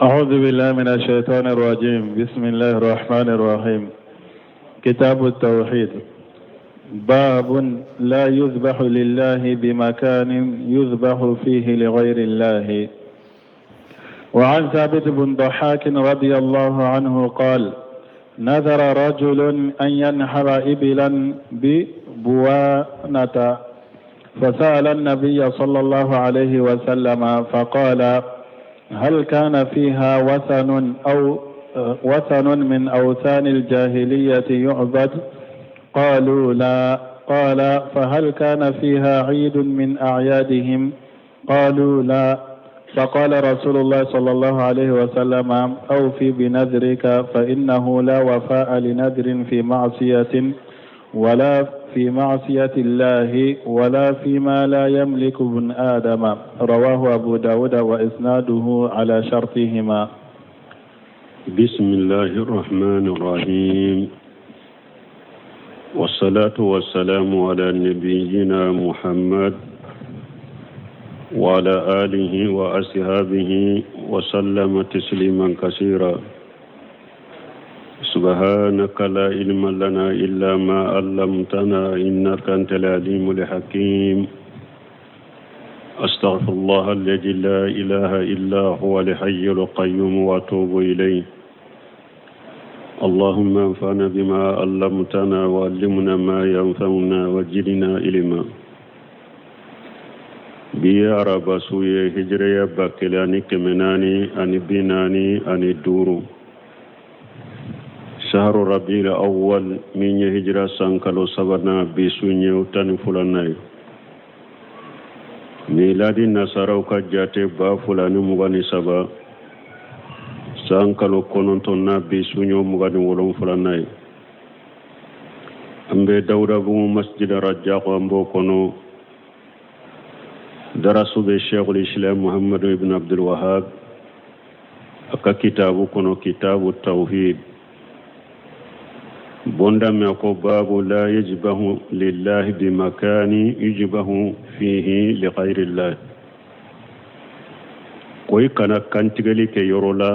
أعوذ بالله من الشيطان الرجيم بسم الله الرحمن الرحيم كتاب التوحيد باب لا يذبح لله بمكان يذبح فيه لغير الله وعن ثابت بن ضحاك رضي الله عنه قال نذر رجل أن ينحر إبلا ببوانة فسأل النبي صلى الله عليه وسلم فقال هل كان فيها وثن أو وثن من أوثان الجاهلية يعبد قالوا لا قال فهل كان فيها عيد من أعيادهم قالوا لا فقال رسول الله صلى الله عليه وسلم أوفي بنذرك فإنه لا وفاء لنذر في معصية ولا في معصية الله ولا فيما لا يملك ابن آدم رواه أبو داود وإسناده على شرطهما بسم الله الرحمن الرحيم والصلاة والسلام على نبينا محمد وعلى آله وأصحابه وسلم تسليما كثيرا سبحانك لا علم لنا إلا ما علمتنا إنك أنت العليم الحكيم أستغفر الله الذي لا إله إلا هو الحي القيوم وأتوب إليه اللهم انفعنا بما علمتنا وعلمنا ما ينفعنا وزدنا علما bi ye araba su ye hijiriya 1445 saharo rabiul awwal min ye hijira san kalo sabanan bi su ɲɛ 12nan ye miladi nasaraw ka jate 2023 san kalo kɔnɔntɔnnan bi su ɲɛ 27nan ye an bɛ dawudabugu masjid rajako an b'o kɔnɔ darasu bɛ sheikhul islam muhammadu ibn abdul wahab a ka kitabu kɔnɔ kitabu tawhid bonda min ko babu la yujbahu lillahi bi makani yujbahu fihi li ghayrillah ko i kana kantigɛli kɛ yɔrɔ la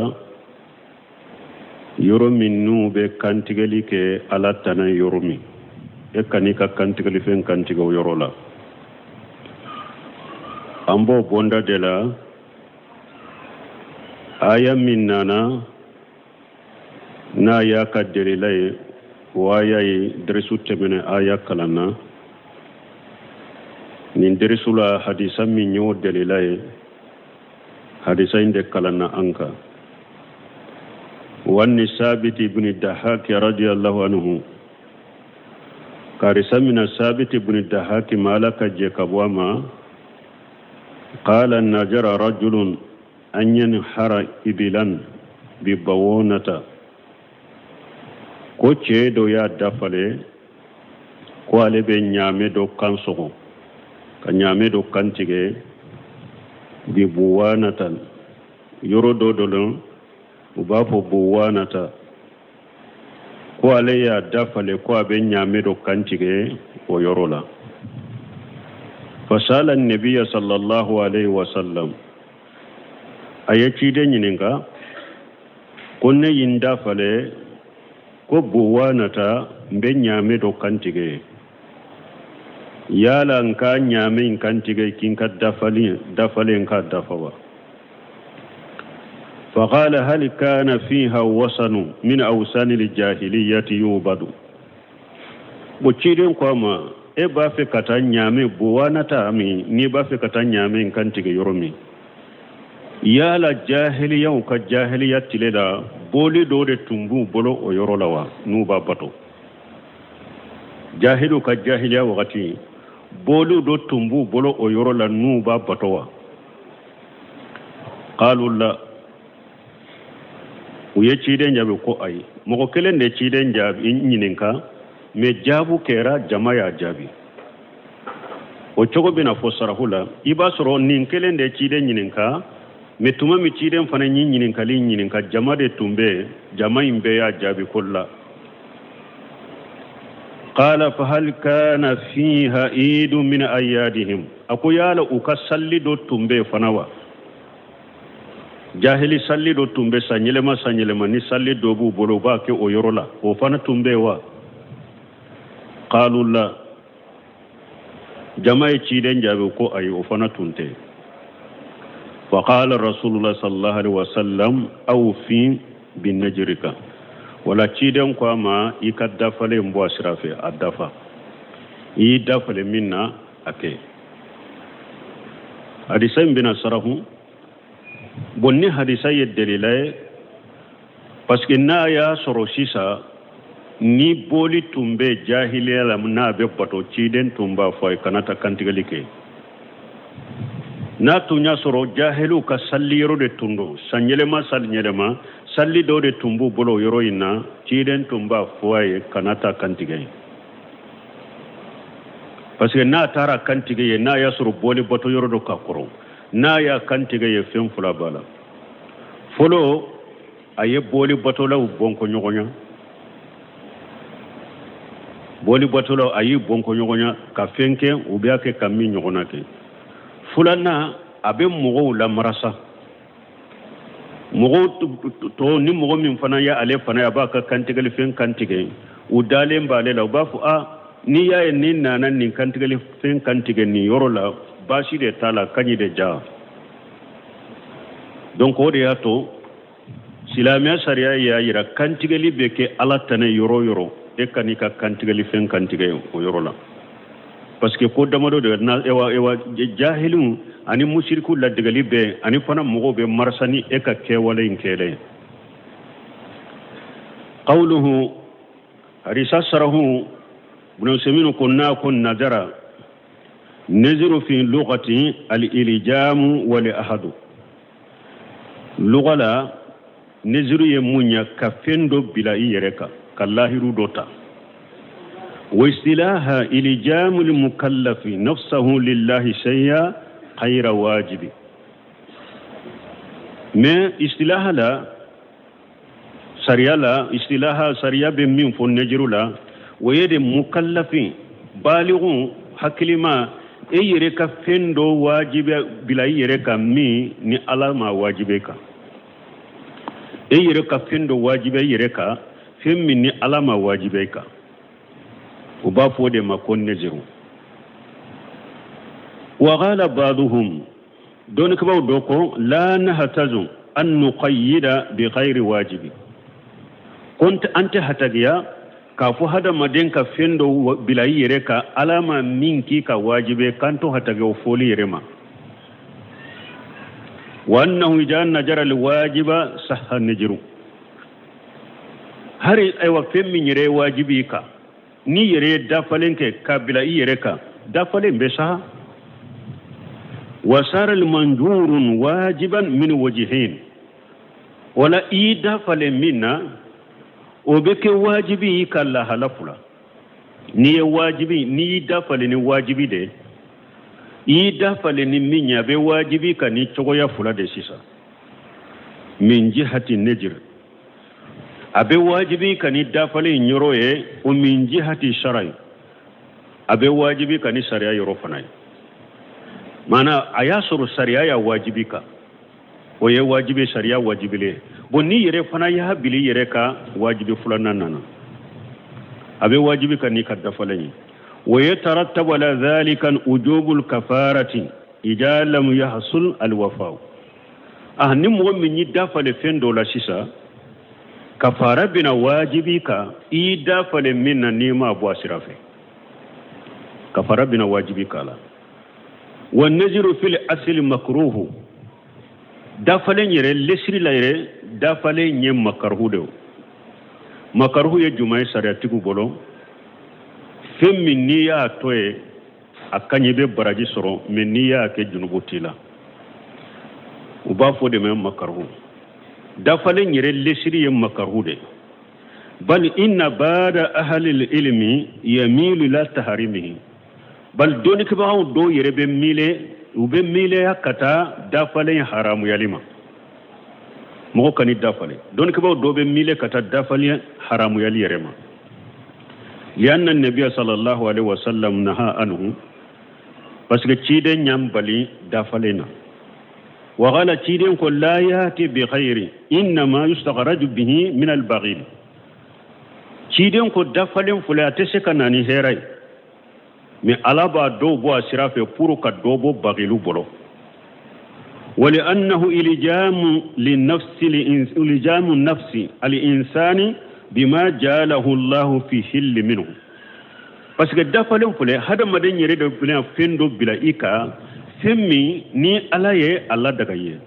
yɔrɔ min n'u bɛ kantigɛli kɛ ala tana yɔrɔ min e kan'i ka kantigɛlifɛn kantigɛ o yɔrɔ la an b'o bonda de la aya min nana n'a y'a ka delila ye o aya ye derisu tɛmɛnen aya kalanna nin derisu la hadisa min y'o delila ye hadisa in de kalanna an kan wa an sabiti ibn dahaki radiyallahu anhu ka hadisa mina sabiti ibn dahaki ma ala ka jɛ ka bɔ a ma qala nazara rajulun an yanhara ibilan bi bawonata ko cɛ dɔ y'a dafale ko ale bɛ ɲaamɛ dɔ kan sɔgɔ ka ɲaamɛ dɔ kantigɛ bi buwanata yɔrɔ dɔ dɔ la u b'a fɔ buwanata ko ale y'a dafale ko a bɛ ɲaamɛ dɔ kantigɛ o yɔrɔ la fasala nabiya sallallahu alaihi wasallam a ye ciden ɲininka ko ne ye n dafale ko buwanata n bɛ ɲaamɛ dɔ kantigɛ yala n ka ɲaamɛ in kantigɛ k'i ka dafalen ka dafa wa faqala hal kana fiha wasanu min awsani ljahiliyati yubadu o ciden ko a ma e b'a fɛ ka taa ɲaamɛ buwanata min n'i b'a fɛ ka taa ɲaamɛ in kantigɛ yɔrɔ min yala jahiliyaw ka jahiliya tile la boli dɔ de tun b'u bolo o yɔrɔ la wa n'u b'a bato jahiliw ka jahiliya wagati boli dɔ tun b'u bolo o yɔrɔ la n'u b'a bato wa qalu la u ye ciden jaabi ko ayi mɔgɔ kelen de ciden jaabi ɲininka mais jaabu kɛra jama y'a jaabi o cogo bɛna fɔ sarahu la i b'a sɔrɔ nin kelen de ciden ɲininka mais tuma min ciden fana ye ɲininkali ɲininka jama de tun bɛ jama in bɛɛ y'a jaabi ko la qala fahal kana fiha iidu min ayadihim a ko yala u ka salli dɔ tun bɛ fana wa Jahili salli dɔ tun bɛ san yɛlɛma san yɛlɛma ni salli dɔ b'u bolo u b'a kɛ o yɔrɔ la o fana tun bɛ wa? Qalu la jama ye ciden jaabi ko ayi o fana tun tɛ. Faqala rasulullah sallallahu alaihi wasallam awfi binajrika wala ciden ko a ma i ka dafalen bɔ a sira fɛ a dafa i y'i dafalen min na a kɛ. Hadisa in bɛna sarahu bon ni hadisa ye delila ye parce que n'a y'a sɔrɔ sisan ni boli tun bɛ jahiliya la n'a bɛ bato ciden tun b'a fɔ a ye kana taa kantigɛli kɛ. N'a tun y'a sɔrɔ jahiliw ka salli yɔrɔ de tun don san yɛlɛma san yɛlɛma salli dɔw de tun b'u bolo o yɔrɔ in na ciden tun b'a fɔ a ye kana taa kantigɛ yen parce que n'a taara kantigɛ yen n'a y'a sɔrɔ boli bato yɔrɔ dɔ ka kɔrɔ n'a y'a kantigɛ yen fɛn fila b'a la. Fɔlɔ a ye boli batolaw bɔnkɔ ɲɔgɔn ɲa boli batolaw a y'i bɔnkɔ ɲɔgɔn ɲa ka fɛn kɛ u b'a kɛ ka min ɲɔgɔnna kɛ. Filanan a bɛ mɔgɔw lamarasa mɔgɔw tɔ ni mɔgɔ min fana ye ale fana ye a b'a ka kantigɛli fɛn kantigɛ u dalen b'ale la u b'a fɔ a n'i y'a ye ni nana nin kantigɛli fɛn kantigɛ nin yɔrɔ la baasi de t'a la kaɲi de ja. Donc o de y'a to silamɛya sariya y'a yira kantigɛli bɛ kɛ ala tana yɔrɔ o yɔrɔ e kan'i ka kantigɛli fɛn kantigɛ o yɔrɔ la parce que ko damadɔ de na ewa ewa jahiliw ani musiriku ladegeli bɛ ani fana mɔgɔw bɛ marasa ni e ka kɛwale in kɛlen. Qawluhu hadisa sarahu ibn Usaymin ko n'a ko nadara naziru fi lughati al-iljamu wal ahadu lugha la naziru ye mun ye ka fɛn dɔ bila i yɛrɛ kan ka lahiru dɔ ta. Wa istilaha iljamu al-mukallafi nafsahu lillahi shay'a ghayra wajibi. Mais istilaha la sariya la istilaha sariya bɛ min fɔ naziru la o ye de mukallafin baligun hakilima e yɛrɛ ka fɛn dɔ wajibi bila i yɛrɛ kan min ni ala ma wajibi kan e yɛrɛ ka fɛn dɔ wajibi i yɛrɛ kan fɛn min ni ala ma wajibi kan u b'a fɔ o de ma ko naziru. Wa qala ba'duhum dɔnnikɛbaaw dɔ ko la nahtazu an nuqayyida bi ghayri wajibi ko an tɛ hatagiya k'a fɔ hadamaden ka fɛn dɔ bila i yɛrɛ kan ala ma min k'i ka wajibi kan to hatagiya o fɔli yɛrɛ ma. Wa annahu idha najara alwajiba sahha najru hari ayiwa fɛn min yɛrɛ ye wajibi kan n'i yɛrɛ ye dafalen kɛ k'a bila i yɛrɛ kan dafalen bɛ sa. Wa sara almanjurun wajiban min wajhain wala i dafalen min na o bɛ kɛ wajibi i ka lahala fila. N'i ye wajibi n'i y'i dafalen ni wajibi de i y'i dafalen ni min ye a bɛ wajibi ka ni cogoya fila de sisan. Min jihati najr a bɛ wajibi ka ni dafalen yɔrɔ ye o min jihati sharai a bɛ wajibi ka ni sariya yɔrɔ fana ye. Maana a y'a sɔrɔ sariya y'a wajibi kan o ye wajibi sariya wajibilen ye. Bon n'i yɛrɛ fana y'a bila i yɛrɛ ka wajibi filanan nana a bɛ wajibi ka n'i ka dafalen ye. Wa yatarattabu ala dhalika ujubul kafarati idha lam yahsul alwafa'u. Ah ni mɔgɔ min y'i dafalen fɛn dɔ la sisan kafara bɛna wajibi kan i y'i dafalen min na n'i m'a bɔ a sira fɛ kafara bɛna wajibi k'a la. Wa naziru fil asli makruhu dafalen yɛrɛ lesiri la yɛrɛ dafalen ye makaruhu de ye. Makaruhu ye jumɛn ye sariyatigiw bolo? Fɛn min n'i y'a to ye a ka ɲi i bɛ baraji sɔrɔ mais n'i y'a kɛ junubu t'i la u b'a fɔ de ma makaruhu. Dafalen yɛrɛ lesiri ye makaruhu de. Bal inna ba'da ahli ilmi yamilu ila taharimihi bal dɔnnikɛbagaw dɔw yɛrɛ bɛ miile u bɛ miileya ka taa dafalen haramuyali ma. Mɔgɔ kan'i dafalen dɔnnikɛbagaw dɔw bɛ miile ka taa dafalen haramuyali yɛrɛ ma. Lianna nabiya sallallahu alaihi wasallam naha anhu parce que ciden y'an bali dafalen na. Wa qala, ciden ko la yati bi khairin innama yustakhraju bihi min al-baghil. Ciden ko dafalen filɛ, a tɛ se ka na ni hɛrɛ ye, mais Ala b'a dɔw bɔ a sira fɛ pour ka dɔ bɔ bagilu bolo. ولأنه إلجام للنفس، إلجام النفس الإنسان بما جعله الله في حل منه. Parce que dafalen filɛ, hadamaden yɛrɛ de bɛna fɛn dɔ bila i kan, fɛn min ni Ala ye a ladaga ye.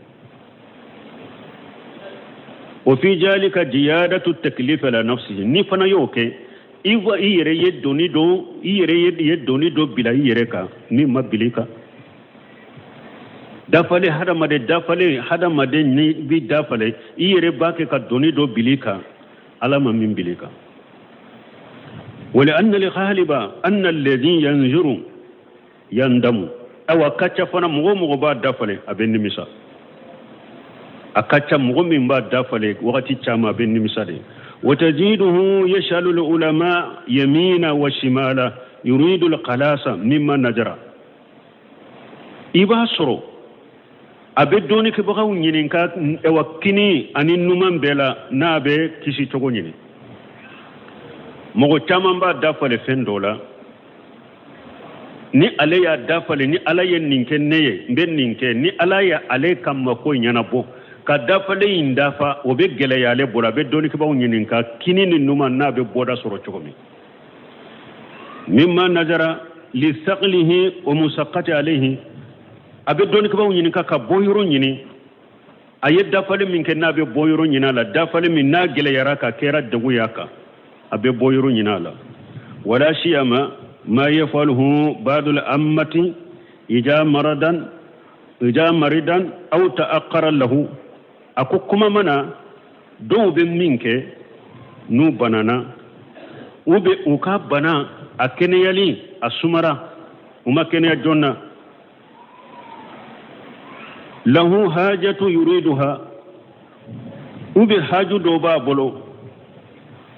Wa fi zalika ziyadatu taklif ala nafsihi. Ni fana y'o kɛ, i i yɛrɛ ye doni dɔ, i yɛrɛ ye doni dɔ bila i yɛrɛ kan min ma bila i kan. Dafalen, hadamaden dafalen, hadamaden ni bi dafalen, i yɛrɛ b'a kɛ ka doni dɔ bila i kan, Ala ma min bila i kan. ولأن الغالب أن الذي ينذر يندم. Awa ka ca fana, mɔgɔ mɔgɔ b'a dafalen, a bɛ nimisa. A ka ca, mɔgɔ min b'a dafalen, wagati caman a bɛ nimisa de. وتجده يسأل العلماء يمينا وشمالا يريد الخلاص مما نذر. I b'a sɔrɔ a bɛ dɔnnikɛbagaw ɲininka, awa, kini ani numan bɛɛ la, n'a bɛ kisi cogo ɲini. Mɔgɔ caman b'a dafale fɛn dɔ la, ni ale y'a dafale, ni Ala ye nin kɛ ne ye, n bɛ nin kɛ. Ni Ala ye ale ka mako ɲɛnabɔ ka dafale in dafa, o bɛ gɛlɛya ale bolo. A bɛ dɔnnikɛbagaw ɲininka kini ni numan, n'a bɛ bɔda sɔrɔ cogo min. مما نذر لثقله ومشقته عليه. A bɛ dɔnnikɛbagaw ɲininka ka bɔyɔrɔ ɲini, a ye dafale min kɛ, n'a bɛ bɔyɔrɔ ɲini a la, dafale min n'a gɛlɛyara ka kɛra degun y'a kan, a bɛ bɔyɔrɔ ɲini a la. ولا سيما ما يفعله بعض العامة إذا مرضا إذا مرضا أو تأخر له. A ko kuma mana dɔw bɛ min kɛ n'u banana, u bɛ u ka bana a kɛnɛyali a sumara, u ma kɛnɛya joona. له حاجة يريدها, u bɛ haju dɔ b'a bolo.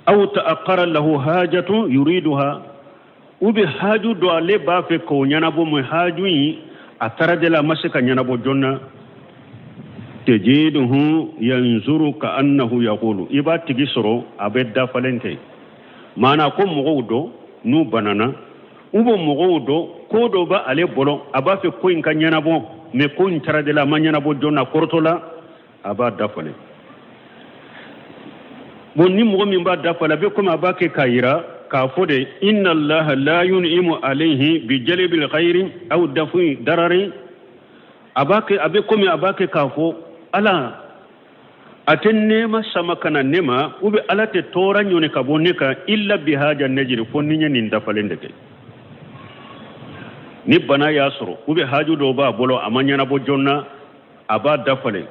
أو تأخر له حاجة يريدها, u bɛ haju dɔ ale b'a fɛ k'o ɲɛnabɔ, mais haju in a taara de la, a ma se ka ɲɛnabɔ joona. تجده ينذر كأنه يقول. I b'a tigi sɔrɔ a bɛ dafalen kɛ, maana ko mɔgɔw dɔ n'u banana, u bɛ mɔgɔw dɔ ko dɔ b'a ale bolo, a b'a fɛ ko in ka ɲɛnabɔ, mais ko in taara de la, a ma ɲɛnabɔ joona, kɔrɔtɔ la, a b'a dafalen. Bon, ni mɔgɔ min b'a dafalen, a bɛ komi a b'a kɛ k'a yira k'a fɔ de إن الله لا ينعم عليه بجلب الخير أو دفع ضرر. A b'a kɛ, a bɛ komi a b'a kɛ k'a fɔ Ala a tɛ nɛɛma sama ka na ne ma, ou bien Ala tɛ tɔɔrɔ ɲɔni ka bɔ ne kan إلا بهذا النذر, fo ni n ye nin dafalen de kɛ. Ni bana y'a sɔrɔ, ou bien haju dɔw b'a bolo, a ma ɲɛnabɔ joona, a b'a dafalen.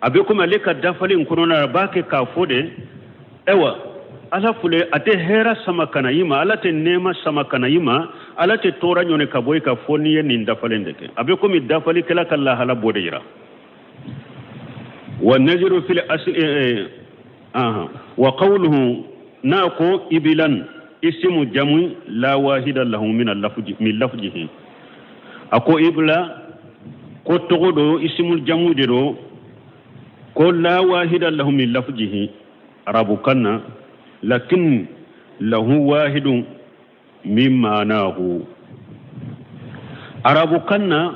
A bɛ komi ale ka dafalen kɔnɔna na, a b'a kɛ k'a fɔ de, ayiwa, Ala filɛ, a tɛ hɛrɛ sama ka na i ma, Ala tɛ nɛɛma sama ka na i ma, Ala tɛ tɔɔrɔ ɲɔni ka bɔ i kan fo n'i ye nin dafalen de kɛ. A bɛ komi dafalikɛla ka lahala b'o de yira. والنذر في الأصل وقوله n'a ko إبلا اسم جمع لا واحد له من اللفظ من لفظه. A ko إبلا ko tɔgɔ do, اسم الجمع de do, ko لا واحد له من لفظه arabukan na, لكن له واحد من معناه. Arabukan na,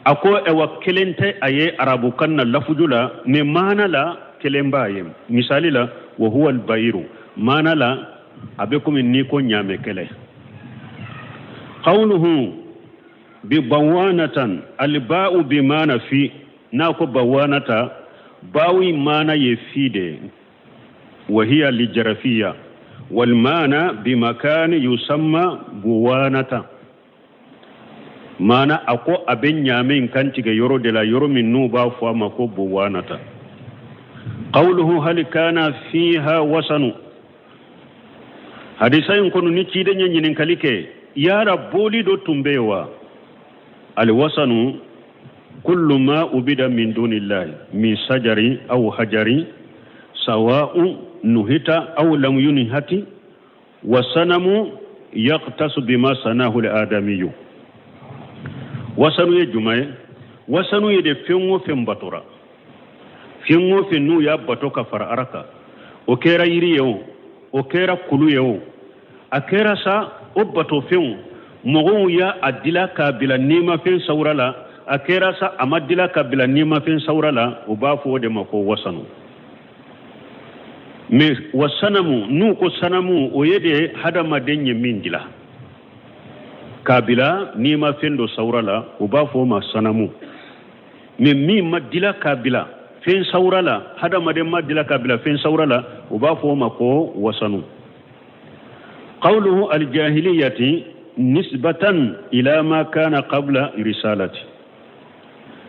a ko ɛwa kelen tɛ a ye arabukan na lafuju la, mais maana la kelen b'a ye. Misali la, وهو البعير. Maana la, a bɛ komi n'i ko ɲaamɛ kɛlɛ. قوله ببوانة الباء بمعنى في. N'a ko بوانة, baawi maana ye في de. وهي للظرفية والمعنى بمكان يسمى بوانة. Maana a ko a bɛ ɲaamɛ in kantigɛ yɔrɔ de la, yɔrɔ min n'u b'a fɔ a ma ko بوانة. قوله هل كان فيها وثن. Hadisa in kɔnɔ, ni ciden ye ɲininkali kɛ, yala boli dɔ tun bɛ yen wa? الوثن كل ما عبد من دون الله من شجر أو حجر سواء نحت أو لم ينحت والصنم يختص بما صنعه الآدمي. وثن ye jumɛn ye? Wasanu ye de fɛn o fɛn batora, fɛn o fɛn n'u y'a bato ka fara Ala kan, o kɛra yiri ye o, o kɛra kulu ye o, a kɛra sa o batofɛnw mɔgɔw y'a a dila k'a bila nimafɛn sawura la, a kɛra sa a ma dila ka bila nimafɛn sawura la, u b'a fɔ o de ma ko wasanu. Mais wa sanamu, n'u ko sanamu, o ye de hadamaden ye min dila k'a bila nimafɛn dɔ sawura la, u b'a fɔ o ma sanamu. Mais min ma dila k'a bila fɛn sawura la, hadamaden ma dila k'a bila fɛn sawura la, u b'a fɔ o ma ko wasanu. Qawluhu aljahiliyati nisbatan ila ma kana qabla risalati.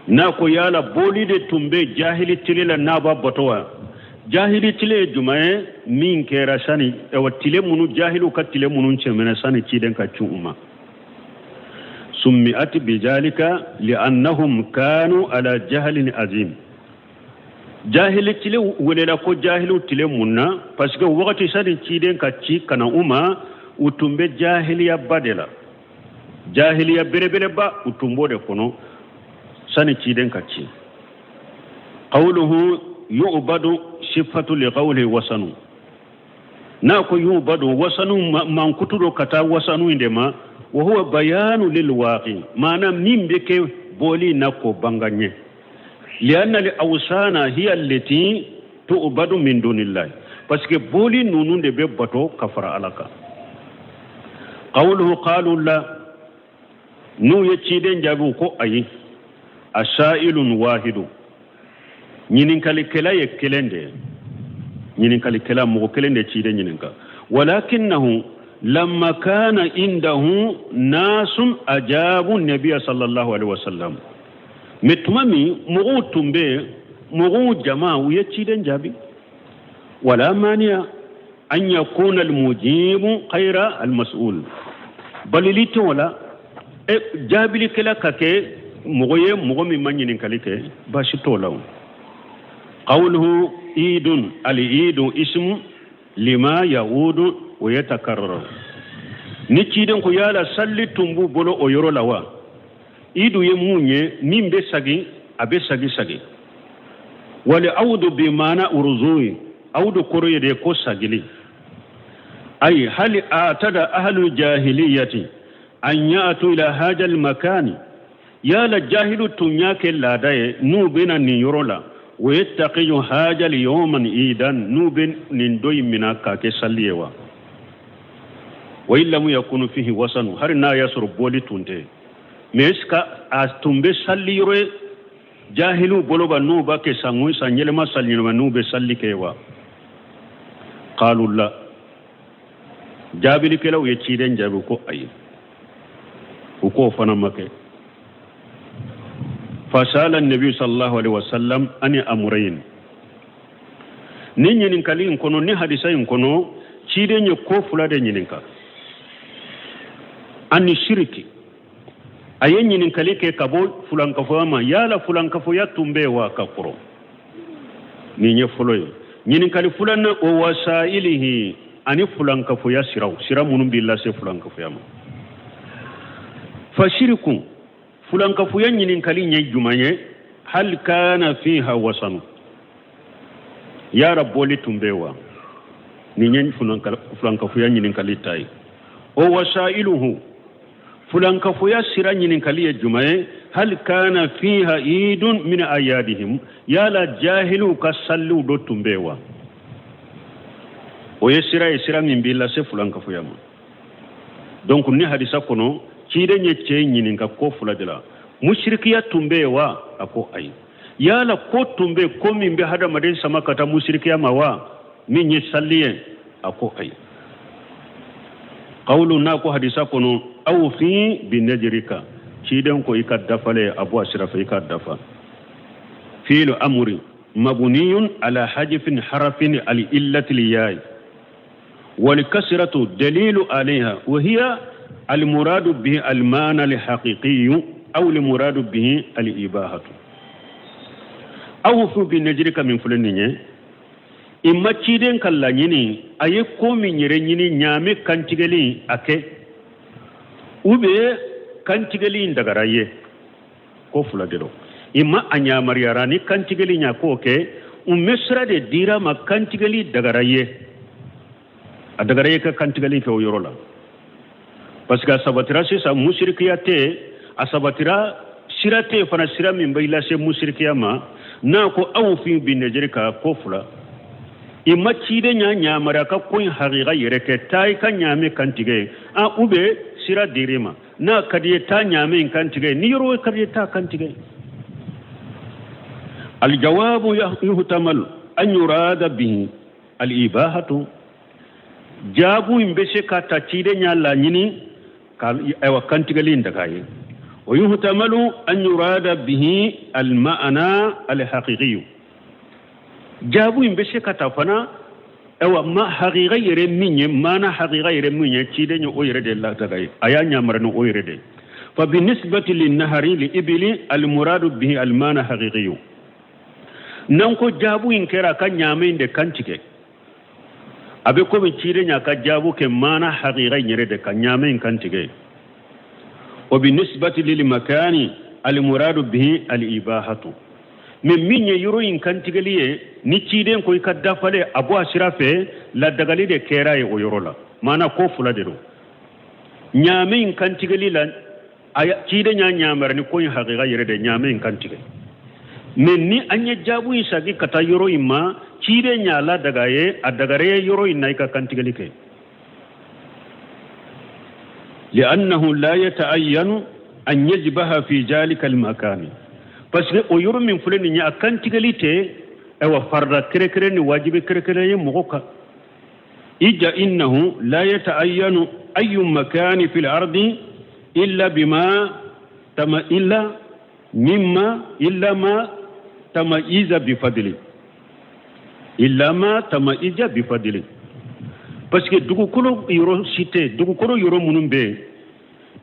N'a ko yala boli de tun bɛ jahili tile la n'a b'a bato wa? Jahili tile ye jumɛn ye? Min kɛra sani, awa tile minnu, jahiliw ka tile minnu tɛmɛna sani ciden ka ci u ma. Summi'at bijalika li'annahum kanu ala jahlin azim. Jahili tile welela ko jahiliw tile mun na? Parce que wagati sani ciden ka ci ka na u ma, u tun bɛ jahiliyaba de la, jahiliya belebeleba u tun b'o de kɔnɔ sani ciden ka ci. Qawluhu yu'badu sifatu li qawli wasanu. N'a ko yu'badu wasanu, mankutu do ka taa wasanu in de ma. Wa huwa bayanu lil waqi, maana min bɛ kɛ bɔli na ko banga ɲɛ. Lianna li awsana hiya allati tu'badu min dunillahi, parce que boli ninnu de bɛ bato ka fara Ala kan. Qawluhu qalu la, n'u ye ciden jaabi ko ayi, asailun wahidu, ɲininkalikɛla ye kelen de ye, ɲininkalikɛla mɔgɔ kelen de ciden ɲininka. Walakinnahu lamma kana indahu nasun ajabu nabiya sallallahu alaihi wasallam. Mais tuma min mɔgɔw tun bɛ yen, mɔgɔw jama u ye ciden jaabi. Wala maniya an yakuna almujibu khayra almas'ul, balili tɛ o la, jaabilikɛla ka kɛ mɔgɔ ye mɔgɔ min ma ɲininkali kɛ, baasi t'o la o. Qawluhu idun, al-idu ismu lima yaudu wa yatakarraru. Ni ciden ko yala salli tun b'u bolo o yɔrɔ la wa? Idu ye mun ye? Min bɛ sagi, a bɛ sagi sagi. Wali awdu bi maana uruzuyi, awdu kɔrɔ ye de ko sagili. Ayi hali atada ahlu jahiliyati an ya'tu ila hada al-makani, yala jahilu tun y'a kɛ laada ye n'u bɛna nin yɔrɔ la, wa yattaqiyu haja yawman idan, n'u bɛ nin don in minɛ k'a kɛ sali ye wa? Wa in lam yakunu fihi wasanu, hali n'a y'a sɔrɔ bɔli tun tɛ, mais est ce que a tun bɛ sali yɔrɔ ye jahiliw bolo ba n'u b'a kɛ san o san yɛlɛma sali yɛlɛma n'u bɛ sali kɛ wa? Qalu la, jaabilikɛlaw ye ciden jaabi ko ayi, u k'o fana ma kɛ. Fasala nabi sallallahu alaihi wasallam ani amrayn. Ni ɲininkali in kɔnɔ, ni hadisa in kɔnɔ, ciden ye ko fila de ɲininka. Ani shiriki, a ye ɲininkali kɛ ka bɔ fulankafoya ma, yala fulankafoya tun bɛ wa ka kɔrɔ? Nin ye fɔlɔ ye. Ɲininkali filanan, o wasailihi, ani fulankafoya siraw, sira minnu b'i lase fulankafoya ma. Fa shiriku, fulankafoya ɲininkali ye jumɛn ye? Hal kana fiha wasanu, yara bɔli tun bɛ wa? Nin ye fulankafoya ɲininkali ta ye. O wasailuhu, fulankafoya sira ɲininkali ye jumɛn ye? Hal kana fiha idun min ayadihim, yala jahiliw ka salliw dɔ tun bɛ wa? O ye sira ye, sira min b'i lase fulankafoya ma. Donc ni hadisa kɔnɔ, ciden ye cɛ ɲininka ko fila de la. Musirikiya tun bɛ yen wa? A ko ayi. Yala ko tun bɛ ko min bɛ hadamaden sama ka taa musirikiya ma wa, min ye salli ye? A ko ayi. Qawlu, n'a ko hadisa kɔnɔ awfi bi najrika, ciden ko i ka dafale a bɔ a sira fɛ, i ka dafa. Fiilu amri mabniyun ala hajfin harafin al illati liyai wal kasratu dalilu alayha wa hiya al muradu bihi al mana al haqiqi aw al muradu bihi al ibahatu. Awfu bi najrika min filɛ nin ye, i ma ciden ka laɲini, a ye ko min yɛrɛ ɲini, ɲaamɛ kantigɛli a kɛ, ou bien kantigɛli in dagara ye, ko fila de don. I ma a ɲamaruyara ni kantigɛli ɲa k'o kɛ, u bɛ sira de dira ma kantigɛli dagara ye, a dagara ye ka kantigɛli kɛ o yɔrɔ la, parce que a sabatira sisan musirikiya tɛ, a sabatira sira tɛ fana, sira min b'i lase musirikiya ma. N'a ko awfi bi najiri ka ko fila, i ma ciden y'a ɲamariya ka ko in hakika yɛrɛ kɛ, taa i ka ɲaamɛ kantigɛ a u bɛ sira dir'i ma. N'a ka di ye, taa ɲaamɛ in kantigɛ, ni yɔrɔ ka di ye, taa kantigɛ. Aljawabu yuhtamalu an yurada bihi alibahatu. Jaabu in bɛ se ka ta ciden y'a laɲini ka ayiwa kantigɛli in daga ye. Wa yuhtamalu an yurada bihi alma'ana alhaqiqiyu. Jaabu in bɛ se ka ta fana ayiwa ma haqiqa yɛrɛ min ye, maana haqiqa yɛrɛ min ye, ciden ye o yɛrɛ de ladaga ye, a y'a ɲamara ni o yɛrɛ de. Fa binisbati linnahari li ibili almuradu bihi almana haqiqiyu. N'an ko jaabu in kɛra ka ɲaamɛ in de kantigɛ, a bɛ komi ciden y'a ka jaabu kɛ maana haqiqa in yɛrɛ de ka ɲaamɛ in kantigɛ. Wa binisbati lil makani almuradu bihi alibahatu. Mɛ min ye yɔrɔ in kantigɛli ye, ni ciden ko i ka dafalen a bɔ a sira fɛ, ladagali de kɛra ye o yɔrɔ la. Maana ko fila de don. Ɲaamɛ in kantigɛli la, ciden y'a ɲamara ni ko in hakika yɛrɛ de ɲaamɛ in kantigɛ. Mɛ ni an ye jaabu in sagi ka taa yɔrɔ in ma, ciden y'a ladaga ye, a dagara ye yɔrɔ in na i ka kantigɛli kɛ. Li'annahu la yata'ayyanu an yajbaha fi zalika al-makani, parce que o yɔrɔ min filɛ nin ye, a kantigɛli tɛ ayiwa farida kɛrɛkɛrɛ ni wajibi kɛrɛkɛrɛ ye mɔgɔ kan. Ija innahu la yata'ayyanu ayu makani fil ardi illa bima tama illa mimma illa ma tamayiza bi fadli illa ma tamayiza bi fadli. Parce que dugukolo yɔrɔ si tɛ, dugukolo yɔrɔ minnu bɛ yen,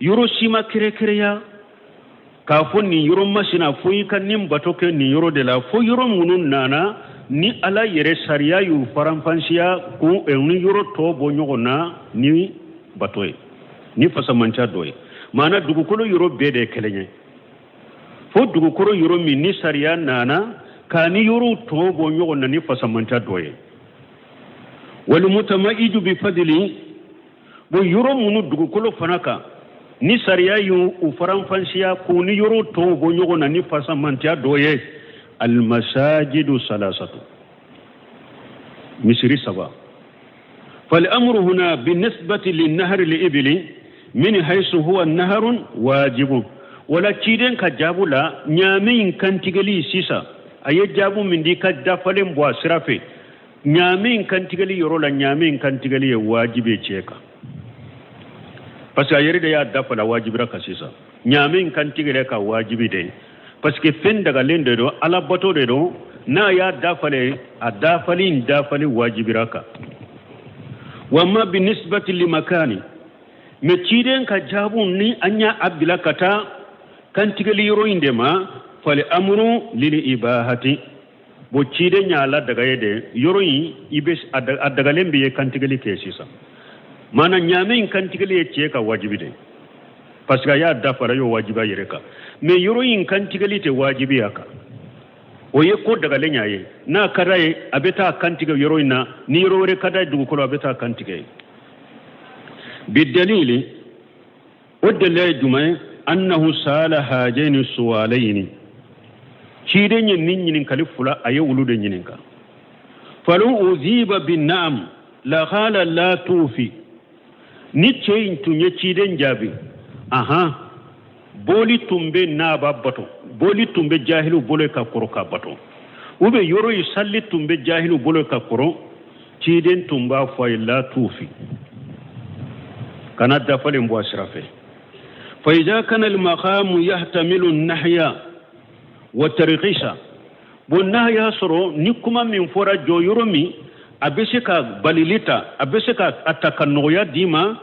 yɔrɔ si ma kɛrɛkɛrɛya k'a fɔ nin yɔrɔ masina fo i ka nin bato kɛ nin yɔrɔ de la, fo yɔrɔ minnu nana ni Ala yɛrɛ sariya y'u faranfasiya k'u ni yɔrɔ tɔ bɔ ɲɔgɔn na ni bato ye, ni fasamanca dɔ ye. Maana dugukolo yɔrɔ bɛɛ de ye kelen ye, fo dugukolo yɔrɔ min ni sariya nana k'a ni yɔrɔw tɔ bɔ ɲɔgɔn na ni fasamanca dɔ ye. Walimutamaiju bi fadili, bon yɔrɔ minnu dugukolo fana kan ni sariya y'u faranfasiya k'u ni yɔrɔ tɔw bɔ ɲɔgɔn na ni fasamantiya dɔ ye, almasajidu salasatu, misiri saba. Falamuru huna binisbati linnahari liibili min haythu huwa naharun wajibun. Wala ciden ka jaabu la ɲaamɛ in kantigɛli sisan, a ye jaabu min di ka dafalen bɔ a sira fɛ, ɲaamɛ in kantigɛli yɔrɔ la, ɲaamɛ in kantigɛli ye wajibi ye cɛ kan, parce que a yɛrɛ de y'a dafala wajibira ka sisan. Ɲaamɛ in kantigɛli ka wajibi de ye, parce que fɛn dagalen de don, ala bato de don. N'a y'a dafale, a dafali in dafali wajibira kan. Wa ma binisbati limakani, mɛ ciden ka jaabu ni an y'a a bila ka taa kantigɛli yɔrɔ in de ma, fali amuru lili ibahati. Bon ciden y'a la daga ye de, yɔrɔ in i bɛ a dagalen bɛ ye kantigɛli kɛ sisan. Maana ɲaamɛ in kantigɛli ye cɛ ka wajibi de, parce que a y'a dafara y'o wajibi a yɛrɛ kan. Mɛ yɔrɔ in kantigɛli tɛ wajibi a kan, o ye ko dagalen y'a ye. N'a ka d'a ye, a bɛ taa kantigɛ yɔrɔ in na, ni yɔrɔ wɛrɛ ka d'a ye dugukolo, a bɛ taa kantigɛ ye. Bi dalili, o dalila ye jumɛn ye? Annahu sala hajaini suwalayini, ciden ye nin ɲininkali fila, a ye olu de ɲininka. Falu uziba bin na'am la qala la tufi. Ni cɛ in tun ye ciden jaabi, ahan, boli tun bɛ n'a b'a bato, boli tun bɛ jahiliw bolo ka kɔrɔ ka bato, u bɛ yɔrɔ in sali tun bɛ jahiliw bolo ka kɔrɔ, ciden tun b'a fɔ a ye la tufi, kana dafalen bɔ a sira fɛ. Fa iza kana al-maqamu yahtamilu an-nahya wa targhisa. Bon n'a y'a sɔrɔ ni kuma min fɔra jɔ yɔrɔ min, a bɛ se ka balili ta, a bɛ se ka a ta ka nɔgɔya d'i ma,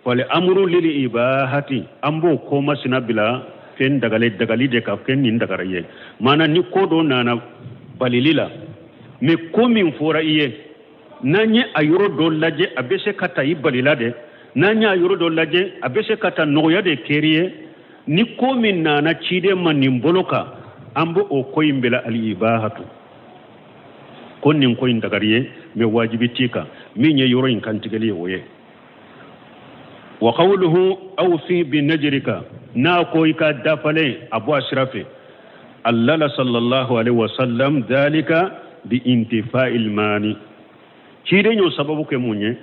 fali amuru lili ibahati, an b'o ko masina bila fɛn dagalen dagali de ka fɛn nin dagara ye. Maana ni ko dɔ nana balili la, mɛ ko min fɔra i ye, n'an ye a yɔrɔ dɔ lajɛ, a bɛ se ka ta i balila de, n'an y'a yɔrɔ dɔ lajɛ, a bɛ se ka ta nɔgɔya de kɛri ye. Ni ko min nana ciden ma nin bolo kan, An b'o o ko in bila al ibahatu, ko nin ko in dagari ye, mais wajibi t'i kan. Min ye yɔrɔ in kantigɛli ye, o ye wa qawluhu awfi bi najrika, n'a ko i ka dafalen a bɔ a sira fɛ, allala sallallahu alaihi wasallam dhalika bi intifa'il mani. Ciden y'o sababu kɛ mun ye?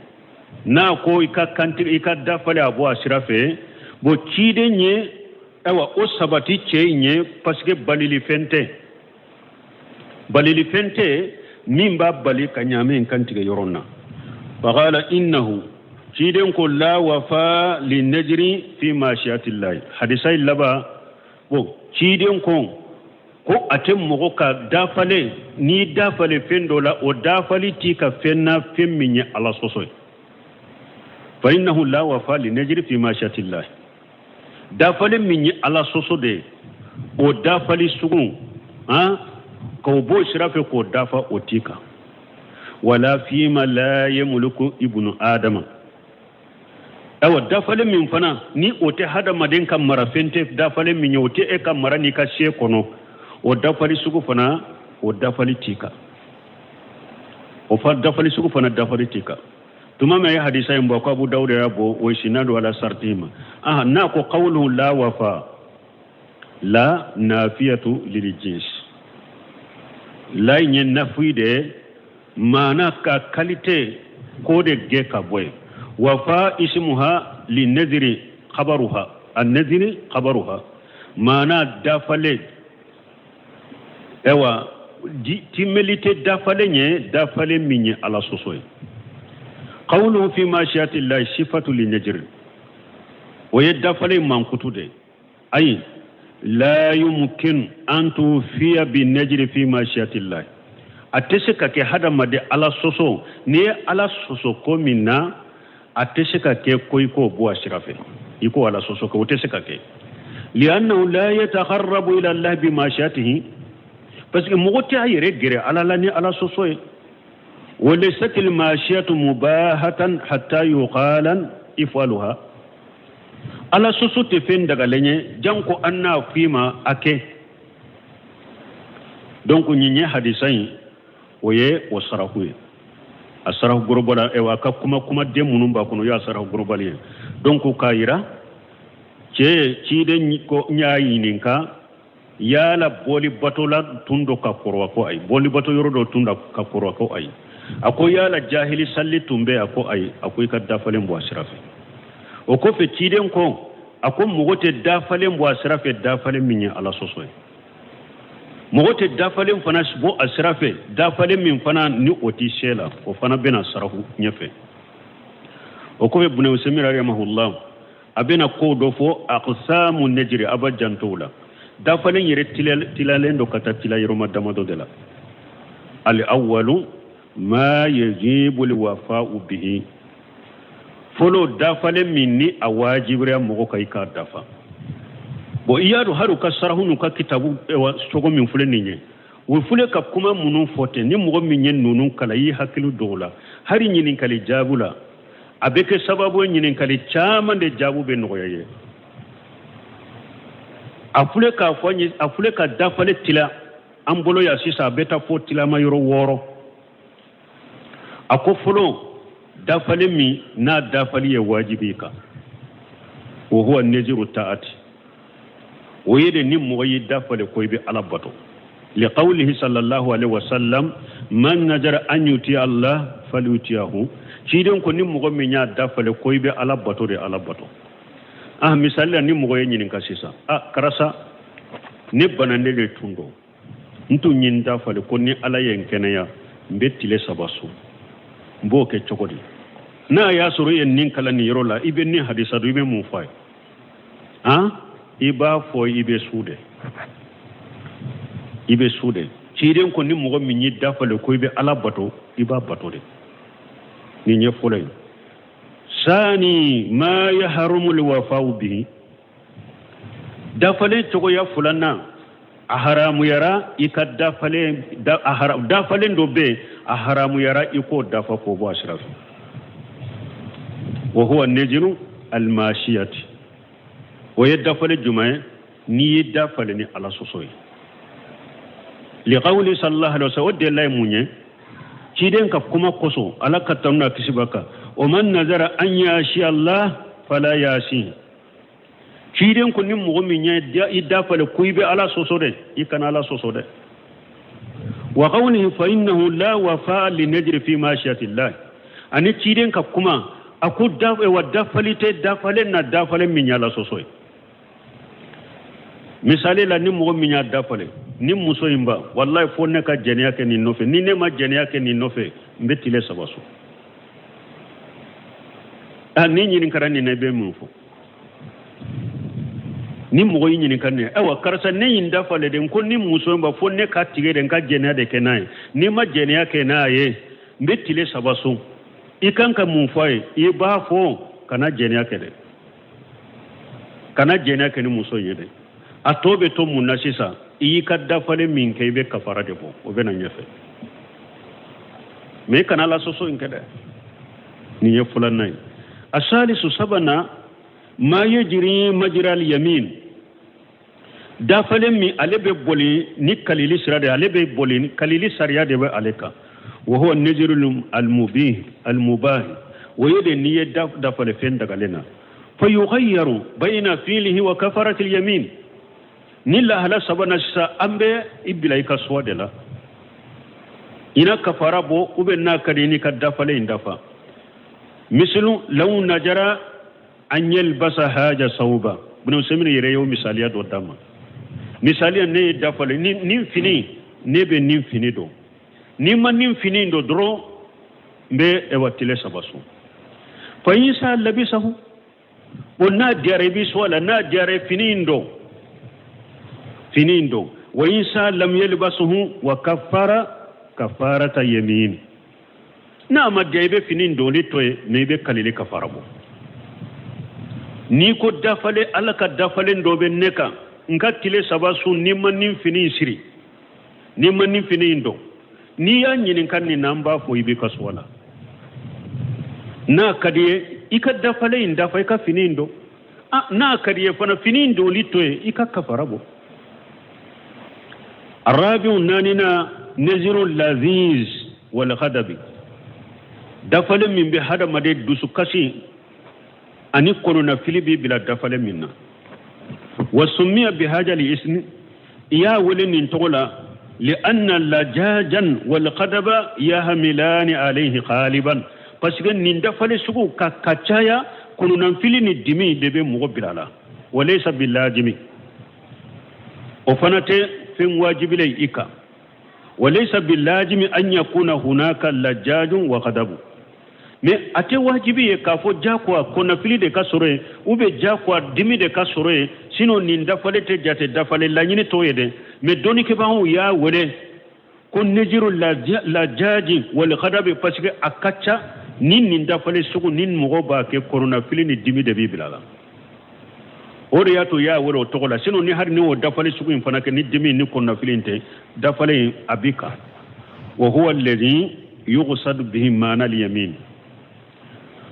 N'a ko i ka kantigɛ, i ka dafalen a bɔ a sira fɛ, bon, ciden ye ayiwa o sabati cɛ in ye, parce que balilifɛn tɛ, balilifɛn tɛ min b'a bali ka ɲaamɛ in kantigɛ yɔrɔ na. Faqala innahu, ciden ko la wafa li najri fi mashiatillahi. Hadisa in laban, bon, ciden ko a tɛ mɔgɔ ka dafalen, n'i dafalen fɛn dɔ la, o dafali t'i ka fɛn na, fɛn min ye Ala sɔsɔ ye. Fa innahu la wafa li najri fi mashiatillahi, dafalen min ye Ala sɔsɔ de ye, o dafali sugu han k'o b'o sira fɛ k'o dafa, o t'i kan. Wala fima la yamliku ibnu adama, ayiwa, dafalen min fana ni o tɛ hadamaden ka marafɛn tɛ, dafalen min ye o tɛ e ka mara n'i ka se kɔnɔ, o dafali sugu fana, o dafali t'i kan. O fa dafali sugu fana, dafali t'i kan. Tuma min a ye hadisa in bɔ, ko Abu Dawuda y'a bɔ, o sinadu ala sarti ma. Aha, n'a ko qawluhu la wafa, la nafiyatu lil jins, la in ye nafi de, maana ka qualité ko de gɛ ka bɔ yen. Wafa ismuha li nadiri khabaruha, an nadiri khabaruha, maana dafalen, ayiwa, timeli tɛ dafalen ye, dafalen min ye Ala sɔsɔ ye. Qawluhu fi mashiati llahi sifatu li najri, o ye dafalen mankutu de. Ayi la yumkin an tufiya bi najri fi mashiati llahi, a tɛ se ka kɛ hadamaden Ala sɔsɔ, n'i ye Ala sɔsɔ ko min na, a tɛ se ka kɛ ko i k'o bɔ a sira fɛ, i k'o Ala sɔsɔ kɛ, o tɛ se ka kɛ. Li'annahu la yataqarrabu ila Allah bi mashiatihi, parce que mɔgɔ tɛ a yɛrɛ gɛrɛ Ala la ni Ala sɔsɔ ye. Wa laysat al mashiyatu mubahatan hatta yuqala ifaluha, Ala sɔsɔ tɛ fɛn dagalen ye janko an n'a f'i ma a kɛ. Donc nin ye hadisa in, o ye o saraku ye, a saraku gorobala. Ayiwa, a ka kuma kumaden minnu b'a kɔnɔ, o y'a saraku gorobali ye. Donc k'a yira cɛ ciden ko n y'a ɲininka yala bɔli batola tun dɔ ka kɔrɔ wa? Ko ayi. Bɔli bato yɔrɔ dɔ tun da ka kɔrɔ wa? Ko ayi. A ko yala jahili salli tun bɛ? A ko ayi. A ko i ka dafalen bɔ a sira fɛ. O kɔfɛ ciden ko, a ko mɔgɔ tɛ dafalen bɔ a sira fɛ, dafalen min ye Ala sɔsɔ ye. Mɔgɔ tɛ dafalen fana bɔ a sira fɛ, dafalen min fana ni o tɛ se la, o fana bɛna saraku ɲɛfɛ. O kɔfɛ Buna Usaymin rahimahullah a bɛna ko dɔ fɔ, aqsamu najri. A b'a janto o la, dafalen yɛrɛ tilalen don ka taa tila yɔrɔma damadɔ de la. Al awwalu ma yajibu alwafa'u bihi, fɔlɔ dafalen min ni a wajibira mɔgɔ ka i k'a dafa. Bon, i y'a dɔn hali u ka sarahu n'u ka kitabu cogo min filɛ nin ye, u filɛ ka kuma minnu fɔ ten, ni mɔgɔ min ye ninnu kalan, i y'i hakili don o la, hali ɲininkali jaabu la, a bɛ kɛ sababu ye ɲininkali caman de jaabu bɛ nɔgɔya ye. A filɛ k'a fɔ n ye, a filɛ ka dafalen tila an bolo yan sisan, a bɛ taa fo tilama yɔrɔ 6. A ko fɔlɔ, dafalen min n'a dafali ye wajibi kan, wa huwa naziru ta'ati, o ye de ni mɔgɔ y'i dafale ko i bɛ Ala bato. Liqawlihi sallallahu alaihi wasallam man najara an yuti Allah falyutiyahu, ciden ko ni mɔgɔ min y'a dafale ko i bɛ Ala bato de, Ala bato. Ah, misali la, ni mɔgɔ ye ɲininka sisan, ah karisa, ne bananen de tun don, n tun ye n dafale ko ni Ala ye n kɛnɛya, n bɛ tile 3 sun, n b'o kɛ cogo di? N'a y'a sɔrɔ i ye nin kalan nin yɔrɔ la, i bɛ nin hadisa dɔn, i bɛ mun fɔ a ye? Han, i b'a fɔ i bɛ su de, i bɛ su de. Ciden ko ni mɔgɔ min y'i dafale ko i bɛ Ala bato, i b'a bato de. Nin ye fɔlɔ ye. Sani ma yaharumu liwafa'u bihi, dafalen cogoya filanan, a haramuyara i ka dafalen da, a hara, dafalen dɔ bɛ yen, a haramuyara i k'o dafa k'o bɔ a sira fɛ. Wa huwa naziru almashiyati, o ye dafalen jumɛn ye? N'i ye dafalen ni Ala sɔsɔ ye. Liqawli sallallahu alaihi wasallam, o delila ye mun ye? Ciden ka kuma kosɔn, Ala ka tanu n'a kisi b'a kan, wa man nazara an yasi Allah fala yasi. Ciden ko ni mɔgɔ min ye i dafale ko i bɛ Ala sɔsɔ dɛ, i kana Ala sɔsɔ dɛ. Wa qawlihi fa innahu la wafa li najri fi ma'siyati Allah, ani ciden ka kuma a ko wa dafali tɛ dafalen na dafalen min y'Ala sɔsɔ ye. Misali la, ni mɔgɔ min y'a dafale ni muso in ba, wallahi fo ne ka jɛnɛya kɛ nin nɔfɛ, ni ne ma jɛnɛya kɛ nin nɔfɛ, n bɛ tile 3 sun. A ni ɲininkara nin na, i bɛ mun fɔ? Ni mɔgɔ y'i ɲininka nin, ayiwa karisa, ne y'i dafale de, n ko ni muso in ba fo ne ka tigɛ de, n ka jɛnɛya de kɛ n'a ye, n'i ma jɛnɛya kɛ n'a ye, n bɛ tile 3 sun, i kan ka mun fɔ a ye? I b'a fɔ kana jɛnɛya kɛ dɛ, kana jɛnɛya kɛ ni muso in ye dɛ. A tɔ bɛ to mun na sisan? I y'i ka dafalen min kɛ, i bɛ kafara de bɔ, o bɛ na ɲɛfɛ. Mais i kana Ala sɔsɔ in kɛ dɛ. Nin ye filanan ye. A salisu, sabanan, ma yejiri majira al yamin, dafalen min ale bɛ boli ni kalili sira de, ale bɛ boli ni kalili sariya de bɛ ale kan. Wa huwa nizrul al mubih al mubah, o ye de n'i ye dafale fɛn dagalen na, fa yughayyaru bayna fiilihi wa kafarati al yamin. Ni lahala sabanan sisan, an bɛ i bila i ka choix de la, i na kafara bɔ ou bien n'a ka di n'i ka dafalen in dafa. Misilu law najara an yalbasa haja sawba, Ibn Usaymin yɛrɛ y'o misaliya dɔ d'a ma. Misaliya, ne ye dafale ni nin fini, ne bɛ nin fini don, n'i ma nin fini don dɔrɔn, n bɛ ewa tile 3 sun. Fa in sa labisahu, o n'a diyara i bɛ so a la, n'a diyara fini in don, fini in don. Wa in sa lam yalbasuhu wa kaffara kafarata yamin, n'a ma diya i bɛ fini in donni to yen, mais i bɛ kalili kafara bɔ. N'i ko dafale, Ala ka dafalen dɔ bɛ ne kan, n ka tile 3 sun n'i ma nin fini in siri, n'i ma nin fini in don, n'i y'a ɲininka nin na, an b'a fɔ i b'i ka choix la. N'a ka di ye, i ka dafalen in dafa, i ka fini in don. N'a ka di ye fana, fini in donni to yen, i ka kafara bɔ. Arabiw naaninan, neziru laziz wal ghadabi, dafalen min bɛ hadamaden dusukasi ani kɔnɔnafili b'i bila dafalen min na. Wa summiya bi hajali ismi, i y'a wele nin tɔgɔ la, li anna lajajan wal ghadaba yahmilani alayhi ghaliban, parce que nin dafalen sugu ka caya, kɔnɔnafili ni dimi de bɛ mɔgɔ bila la. Wa laysa bilajimi, o fana tɛ fɛn wajibilen i kan. Wa laysa bilajimi an yakuna hunaka lajajun wa ghadabu, mais a tɛ wajibi ye k'a fɔ jagoya kɔnɔnafili de ka sɔrɔ yen, ou bien jagoya dimi de ka sɔrɔ yen, sinon nin dafalen tɛ jate dafalen laɲini t'o ye dɛ. Mais dɔnnikɛbagaw y'a wele ko nejiru lajaji wal ghadabi, parce que a ka ca ni nin dafalen sugu ni mɔgɔ b'a kɛ, kɔnɔnafili ni dimi de b'i bila la. O de y'a to i y'a wele o tɔgɔ la. Sinon ni hali ni o dafalen sugu in fana kɛ ni dimi ni kɔnɔnafili in tɛ, dafalen in a b'i kan. Wa huwa alladhi yuqsadu bihi maana al-yamin.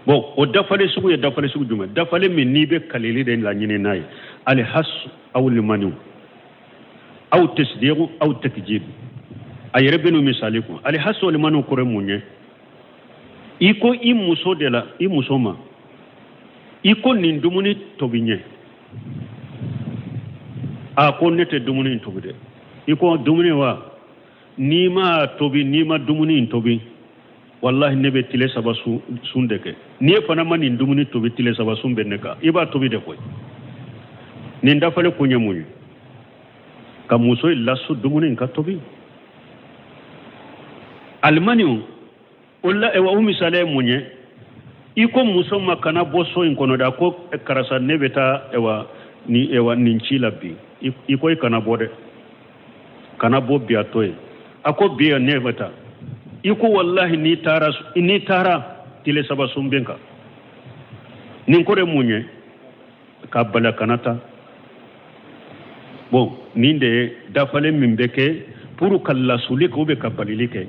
Bon, o dafalen sugu ye dafalen sugu jumɛn? Dafalen min n'i bɛ kalili de laɲini n'a ye, alihas aw limaniw aw tasdiqu aw takjib, a yɛrɛ bɛ n'o misali kun. Alihas aw limaniw kɔrɔ ye mun ye? I ko i muso de la, i muso ma, i ko nin dumuni tobi n ye. A ko ne tɛ dumuni in tobi dɛ. I ko dumuni wa? N'i ma tobi, n'i ma dumuni in tobi, wallahi ne bɛ tile 3 sun de kɛ. N'i fana ma nin dumuni tobi, tile 3 sun bɛ ne kan. I b'a tobi de koyi. Nin dafalen kun ye mun ye? Ka muso in lasu dumuni in ka tobi. Alimaniw o la, o misali ye mun ye? I ko muso ma kana bɔ so in kɔnɔ dɛ. A ko karisa, ne bɛ taa nin ci la bi. I ko i kana bɔ dɛ, kana bɔ bi, a to yen. A ko bi ne bɛ taa. I ko wallahi n'i taara tile 3 sun bɛ n kan. Nin ko de mun ye? Ka bala kana taa. Bon, nin de ye dafalen min bɛ kɛ pour ka lasuli kɛ ou bien ka balili kɛ.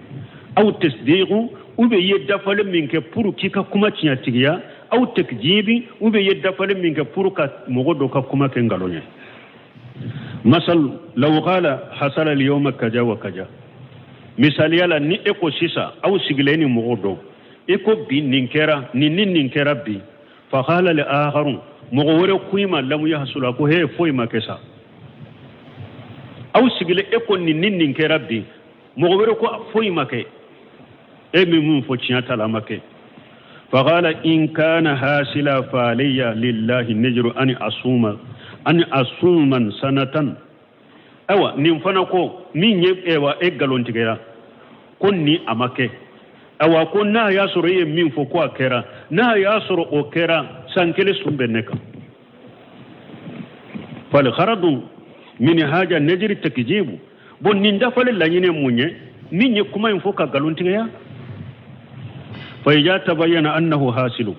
Aw tasdiqu, ou bien i ye dafalen min kɛ pour k'i ka kuma tiɲɛtigiya. Aw takjibi, ou bien i ye dafalen min kɛ pour ka mɔgɔ dɔ ka kuma kɛ nkalon ye. Masal law qala hasala al-yawma kaja wa kaja. Misaliya la, ni e ko sisan aw sigilen ni mɔgɔ dɔ, e ko bi nin kɛra, nin ni nin kɛra bi. Fa qala li akharun, mɔgɔ wɛrɛ ko i ma lamu yahsula, ko he, foyi ma kɛ sa. Aw sigilen, e ko nin ni nin kɛra bi, mɔgɔ wɛrɛ ko foyi ma kɛ. E min mun fɔ tiɲɛ t'a la, a ma kɛ. Faqala in kana hasila fa alayya lillahi najru an asuma an asuman sanatan. Ayiwa, nin fana ko min ye, ayiwa, e nkalontigɛra ko nin a ma kɛ. Ayiwa, ko n'a y'a sɔrɔ e ye min fɔ ko a kɛra, n'a y'a sɔrɔ o kɛra, san kelen sun bɛ ne kan. Falgaradu min haja najri takjibu. Bon, nin dafalen laɲini mun ye? Min ye kuma in fɔ ka nkalon tigɛya. Fa iza tabayyana annahu hasilu.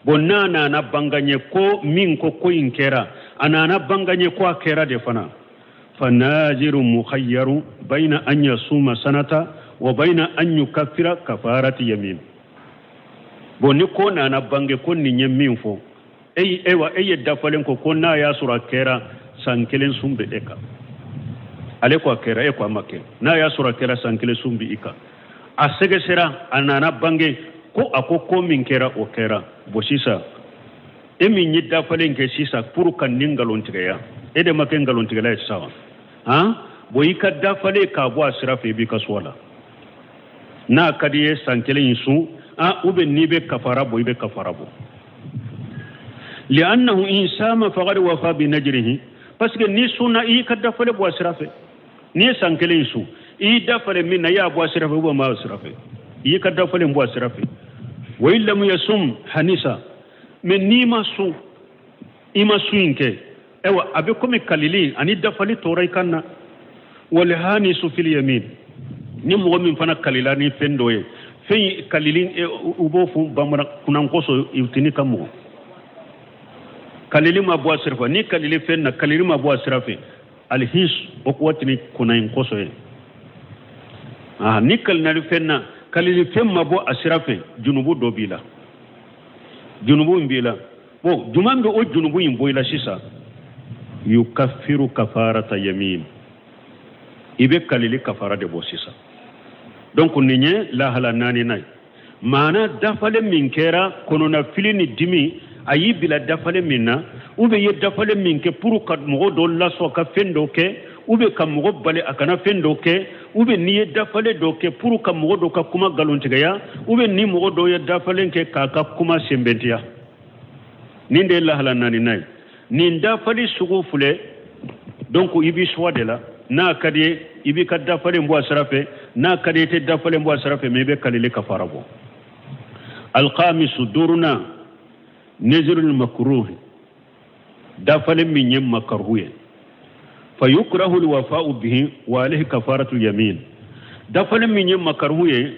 Bon, n'a nana banganye ko min ko ko in kɛra, a nana banganye ko a kɛra de fana, fa naziru mukhayyaru bayna an yasuma sanata wa bayna an yukaffira kafarati yamin. Bon, ni ko nana bange ko nin ye min fɔ e, ewa, e ye dafalen ko ko n'a y'a sɔrɔ a kɛra, san kelen sun bɛ e kan. Ale ko a kɛra, e ko a ma kɛ. N'a y'a sɔrɔ a kɛra, san kelen sun bɛ i kan. A sɛgɛsɛra, a nana bange ko a ko ko min kɛra, o kɛra. Bon, sisan e min ye dafalen kɛ sisan pour ka nin nkalon tigɛya, e de ma kɛ nkalontigɛla ye sisan wa? Han, bon, i ka dafalen k'a bɔ a sira fɛ, i b'i ka so la. N'a ka di i ye, san kelen in sun, ah, ou bien n'i bɛ kafara bɔ, i bɛ kafara bɔ. Li'annahu in sama faqad wafa bi najrihi, parce que n'i sunna, i ka dafalen bɔ a sira fɛ. N'i ye san kelen in sun, i y'i dafalen min na, i y'a bɔ a sira fɛ ou bien ma a sira fɛ, i y'i ka dafalen bɔ a sira fɛ. Wa in lam yasum hanisa. Mais n'i ma sun, i ma sun in kɛ, ayiwa, a bɛ komi kalili ani dafali tora i kan na. Wal hanisu fil yamin. Ni mɔgɔ min fana kalila ni fɛn dɔ ye, fɛn kalili, u b'o fɔ bamanan kunankɔsɔ tini ka mɔgɔ kalili ma bɔ a sira fɛ. Ni kalili fɛn na, kalili ma bɔ a sira fɛ, alhins o waati kunna in kɔsɔ ye. Ah, ni kalinali fɛn na, kalili fɛn ma bɔ a sira fɛ, junubu dɔ b'i la, junubu in b'i la. Bon, jumɛn bɛ o junubu in bɔ i la sisan? Yukaffiru kafarata yamin, i bɛ kalili kafara de bɔ sisan. Donc nin ye lahala naaninan ye. Maana dafalen min kɛra kɔnɔnafili ni dimi a y'i bila dafalen min na, ou bien i ye dafalen min kɛ pour ka mɔgɔ dɔ lasɔn ka fɛn dɔ kɛ, ou bien ka mɔgɔ bali a kana fɛn dɔ kɛ, ou bien n'i ye dafalen dɔ kɛ pour ka mɔgɔ dɔ ka kuma nkalontigɛya, ou bien ni mɔgɔ dɔ ye dafalen kɛ k'a ka kuma sɛnbɛntiya, nin de ye lahala naaninan ye. Nin dafali sugu filɛ. Donc i b'i choix de la. N'a ka di ye, i b'i ka dafalen bɔ a sira fɛ. N'a ka di ye, i tɛ dafalen bɔ a sira fɛ, mais i bɛ kalili kafara bɔ. Alkhamisu, duurunan, nezirul makruh, dafalen min ye makaruhu ye. Fa yukrahu alwafa'u bihi wa alayhi kafaratu yamin. Dafalen min ye makaruhu ye,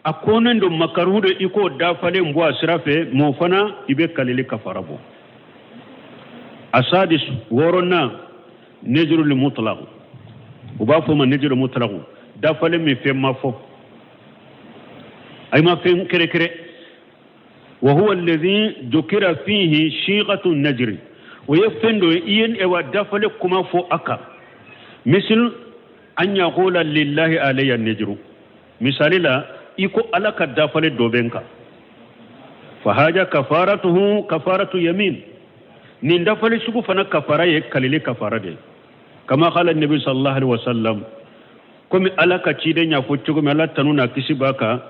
a kɔnnen don, makaruhu de, i k'o dafalen bɔ a sira fɛ, mɔ fana i bɛ kalili kafara bɔ. Asadis, wɔɔrɔnan, nezirul mutlaq. U b'a fɔ o ma nezirul mutlaq, dafalen min fɛn ma fɔ, a ma fɛn kɛrɛkɛrɛ. Wa huwa alladhi dhukira fihi sighatu najri, o ye fɛn dɔ ye i ye, ewa, dafalen kuma fɔ a kan. Misal an yaqula lillahi alayya najru. Misali la, i ko Ala ka dafalen dɔ bɛ n kan. Fa haja kafaratuhu kafaratu yamin. Nin dafali sugu fana kafara ye kalili kafara de ye. Kama qala nabi sallallahu alaihi wasallam, komi Ala ka ciden y'a fɔ cogo min, Ala tanu n'a kisi b'a kan,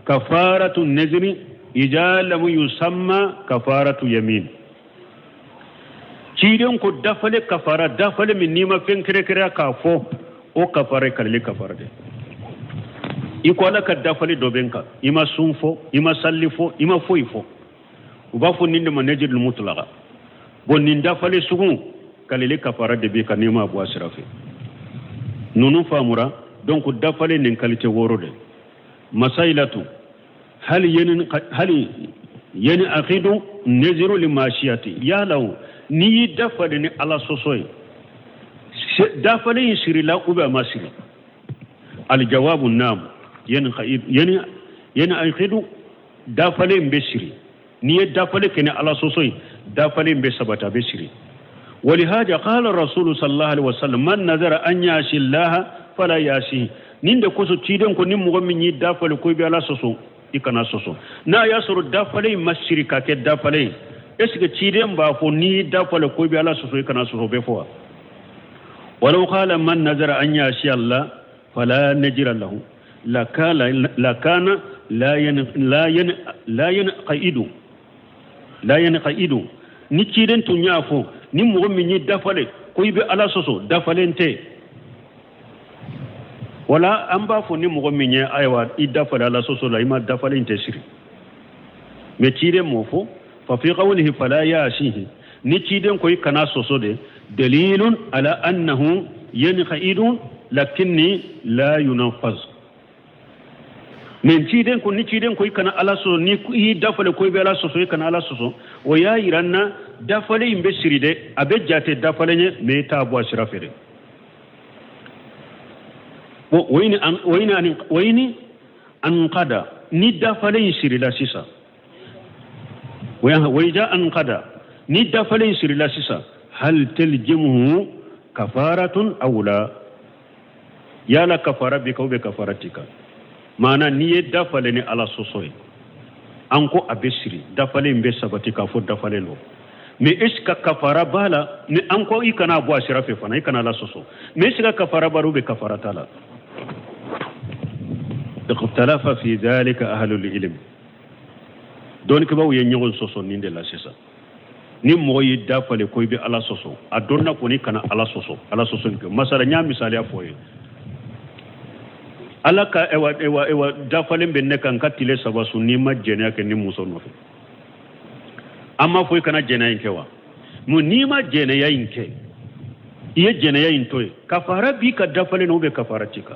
kafaratu nazri ija lam yusamma kafaratu yamin. Ciden ko dafale kafara, dafale min n'i ma fɛn kɛrɛkɛrɛya k'a fɔ, o kafara ye kalili kafara de. I ko Ala ka dafale dɔ bɛ n kan, i ma sun fɔ, i ma salli fɔ, i ma foyi fɔ. U b'a fɔ nin de ma nejirul mutlaqa. Bon, nin dafale sugu, kalili kafara de b'i kan n'i ma bɔ a sira fɛ. Ninnu faamura. Donc dafale nin qualité wɔɔrɔ de. Masailatu hal yeni hal yanaqidu neziru li masiyati. Yala o n'i y'i dafale ni Ala sɔsɔ ye, dafale in sirila ou bien a ma siri? Aljawabu naam, yani yanaqidu, dafale in bɛ siri. N'i ye dafale kɛ ni Ala sɔsɔ ye, dafale in bɛ sabati, a bɛ siri. Walihada qala rasulu sallallahu alaihi wasallam man nazara an yasi llaha fala yasi. Nin de kosɔn ciden ko ni mɔgɔ min y'i dafale ko i bɛ ala sɔsɔ, i kana sɔsɔ. N'a y'a sɔrɔ dafale in ma siri ka kɛ dafale ye, est ce que ciden b'a fɔ n'i y'i dafale ko i bɛ ala sɔsɔ, i kana sɔsɔ, o bɛ fɔ wa? Walaw qala man nazara an yasi allah fala najira lahu lakana la yan la yan la yanqaidu la yanqaidu. Ni ciden tun y'a fɔ ni mɔgɔ min y'i dafale ko i bɛ ala sɔsɔ, dafalen tɛ. Wala an b'a fɔ ni mɔgɔ min ye ayiwa i dafale ala sɔsɔ la, i ma dafalen tɛ siri. Mais ciden m'o fɔ. Fa fi qawlihi fala yasihi, ni ciden ko i kana sɔsɔ de, dalilun ala annahu yanqaidu lakinni la yunafaz. Mais ciden ko ni ciden ko i kana ala sɔsɔ, ni i dafale ko i bɛ ala sɔsɔ, i kana ala sɔsɔ, o y'a yira n na dafale in bɛ siri dɛ, a bɛ jate dafalen ye, mais i t'a bɔ a sira fɛ dɛ. Bon, o ye ni an kada ni dafale in sirila sisan, wa ida an kada ni dafale in sirila sisan, hal taljimuhu kafaratun aw la, yala kafara b'i kan ou bien kafara t'i kan? Maana n'i ye dafale ni ala sɔsɔ ye, an ko a bɛ siri, dafale in bɛ sabati k'a fɔ dafalen don, mais est ce que kafara b'a la? Ni an ko i kana bɔ a sira fɛ fana, i kana ala sɔsɔ, mais est ce que kafara b'a la ou bien kafara t'a la? Ikhtalafa fi dhalika ahlul ilm, dɔnnikɛbaaw ye ɲɔgɔn sɔsɔ nin de la sisan. Ni mɔgɔ y'i dafale ko i bɛ ala sɔsɔ, a dɔnna kɔni kana ala sɔsɔ, ala sɔsɔ in kɛ. Masala n y'a misaliya fɔ ye, ala ka ewa ewa ewa dafalen bɛ ne kan n ka tile 3 sun n'i ma jɛnɛya kɛ ni muso nɔfɛ. An m'a fɔ i kana jɛnɛya in kɛ wa? Mun n'i ma jɛnɛya in kɛ, i ye jɛnɛya in to yen, kafara b'i ka dafalen na ou bien kafara t'i kan?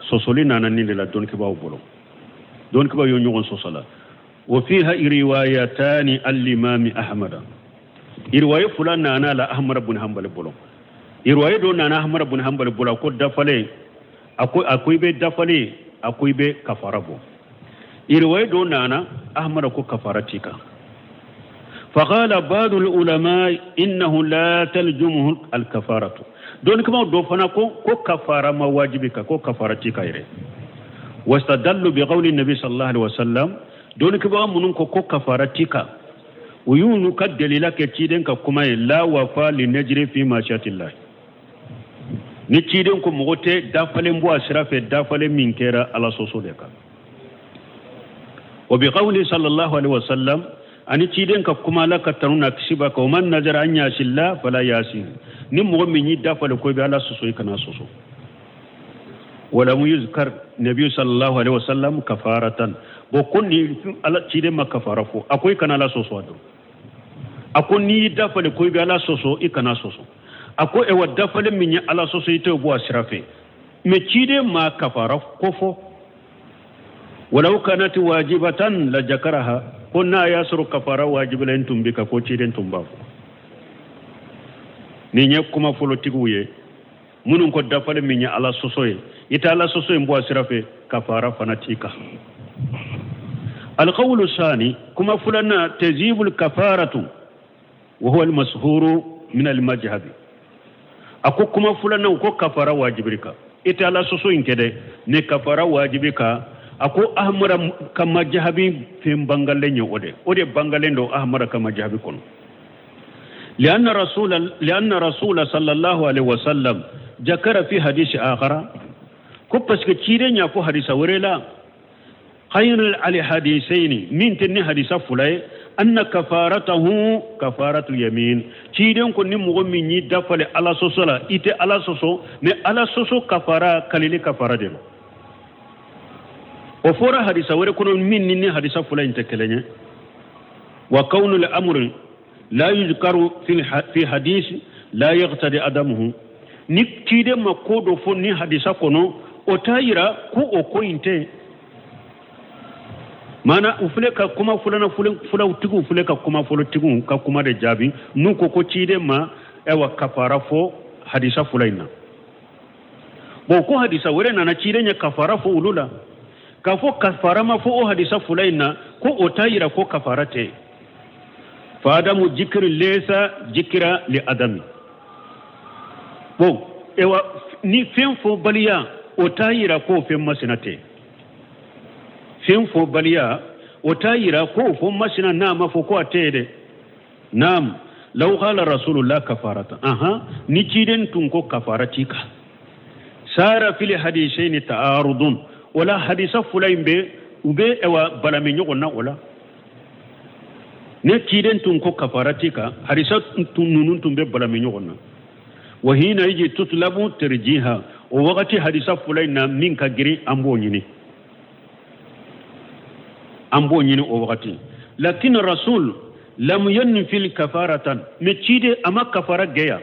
Sɔsɔli nana nin de la dɔnnikɛbaaw bolo, dɔnnikɛbaaw ye ɲɔgɔn sɔsɔ la. Wa fiha riwayatani al-imam Ahmad, riwaya fila nana la Ahmad bin Hanbal bolo. Riwaya dɔ nana Ahmad bin Hanbal bolo, a ko dafalen, a ko i bɛ dafalen, a ko i bɛ kafara bɔ. Riwaya dɔ nana Ahmad ko kafara t'i kan. Faqala ba'du al-ulama innahu la taljumuhu al-kafaratu, dɔnnikɛbaaw dɔ fana ko kafara ma wajibi kan, ko kafara t'i kan yɛrɛ. Wastadallu bi qawli nabi sallallahu alaihi wasallam, dɔnnikɛbaga minnu ko kafara t'i kan, u y'olu ka delila kɛ ciden ka kuma ye, la wafa li najri fi masiyatillah. Ni ciden ko mɔgɔ tɛ dafalen bɔ a sira fɛ, dafalen min kɛra ala sɔsɔ de kan. Wa bi qawli sallallahu alaihi wasallam, ani ciden ka kuma la ka tanu na kisi b'a kan, o man nazara an yasilla fala yasi, ni mɔgɔ min y'i dafale ko i bɛ ala sɔsɔ, i kana sɔsɔ. Walam yuzkar nabi sallallahu alaihi wasallam kafaratan, bon ko ni ala ciden ma kafara fɔ, a ko i kana ala sɔsɔ a dɔrɔn. A ko n'i y'i dafale ko i bɛ ala sɔsɔ, i kana sɔsɔ. A ko ewa dafale min ye ala sɔsɔ, i t'o bɔ a sira fɛ, mais ciden ma kafara ko fɔ. Walaw kanat wajibatan la jakaraha, ko n'a y'a sɔrɔ kafara wajibila in tun bɛ ka ko ciden tun b'a fɔ. Nin ye kuma fɔlɔtigiw ye minnu ko dafale min ye ala sɔsɔ ye, i tɛ ala sɔsɔ in bɔ a sira fɛ, kafara fana t'i kan. Alqawlu sani, kuma filanan, tazibul kafaratu wa huwa almashhuru min almajhabi. A ko kuma filanan ko kafara wajibi kan, i tɛ ala sɔsɔ in kɛ dɛ, ni kafara wajibi kan. A ko Ahmada ka majahabi fɛn bangalen ye o de, o de bangalen don Ahmada ka majahabi kɔnɔ. لأن رسول صلى الله عليه وسلم ذكر في حديث آخر، ko parce que ciden y'a fɔ hadisa wɛrɛ la, خير الحديثين min tɛ ni hadisa fila ye, anna kafaratahu kafaratu yamin, ciden ko ni mɔgɔ min y'i dafale ala sɔsɔ la, i tɛ ala sɔsɔ, mais ala sɔsɔ kafara kalili kafara de don. O fɔra hadisa wɛrɛ kɔnɔ min ni hadisa fila in tɛ kelen ye. Wa kawnu al-amri la yuzkaru fi hadisi la yaqtadi adamuhu, ni ciden ma ko dɔ fɔ ni hadisa kɔnɔ, o t'a yira ko o ko in tɛ. Maana u filɛ ka kuma filanan filawtigiw filɛ ka kuma fɔlɔtigiw ka kuma de jaabi, n'u ko ko ciden ma ayiwa kafara fɔ hadisa fila in na. Bon, ko hadisa wɛrɛ nana ciden ye kafara fɔ olu la, k'a fɔ kafara ma fɔ o hadisa fila in na, ko o t'a yira ko kafara tɛ. Fa adamu jikiri lesa jikira li adami. Bon, ewa ni fɛn fɔbaliya o t'a yira k'o fɛn masina tɛ. Fɛn fɔbaliya o t'a yira k'o fɛn masina n'a ma fɔ ko a tɛ ye dɛ. Naam, law qala rasulu la kafarata. Aha, ni ciden tun ko kafara t'i kan. Sara fil hadisaini ta'arudun. O la hadisa fula in bɛ u bɛ ewa balami ɲɔgɔn na o la. Ne ciden tun ko kafara t'i kan, hadisa tun ninnu tun bɛ balami ɲɔgɔn na. Wa hina iji tutlabu tarjiha, o wagati hadisa fula in na min ka girin an b'o ɲini. An b'o ɲini o wagati. Lakin rasul lam yanfil kafaratan, mais ciden a ma kafara gɛya.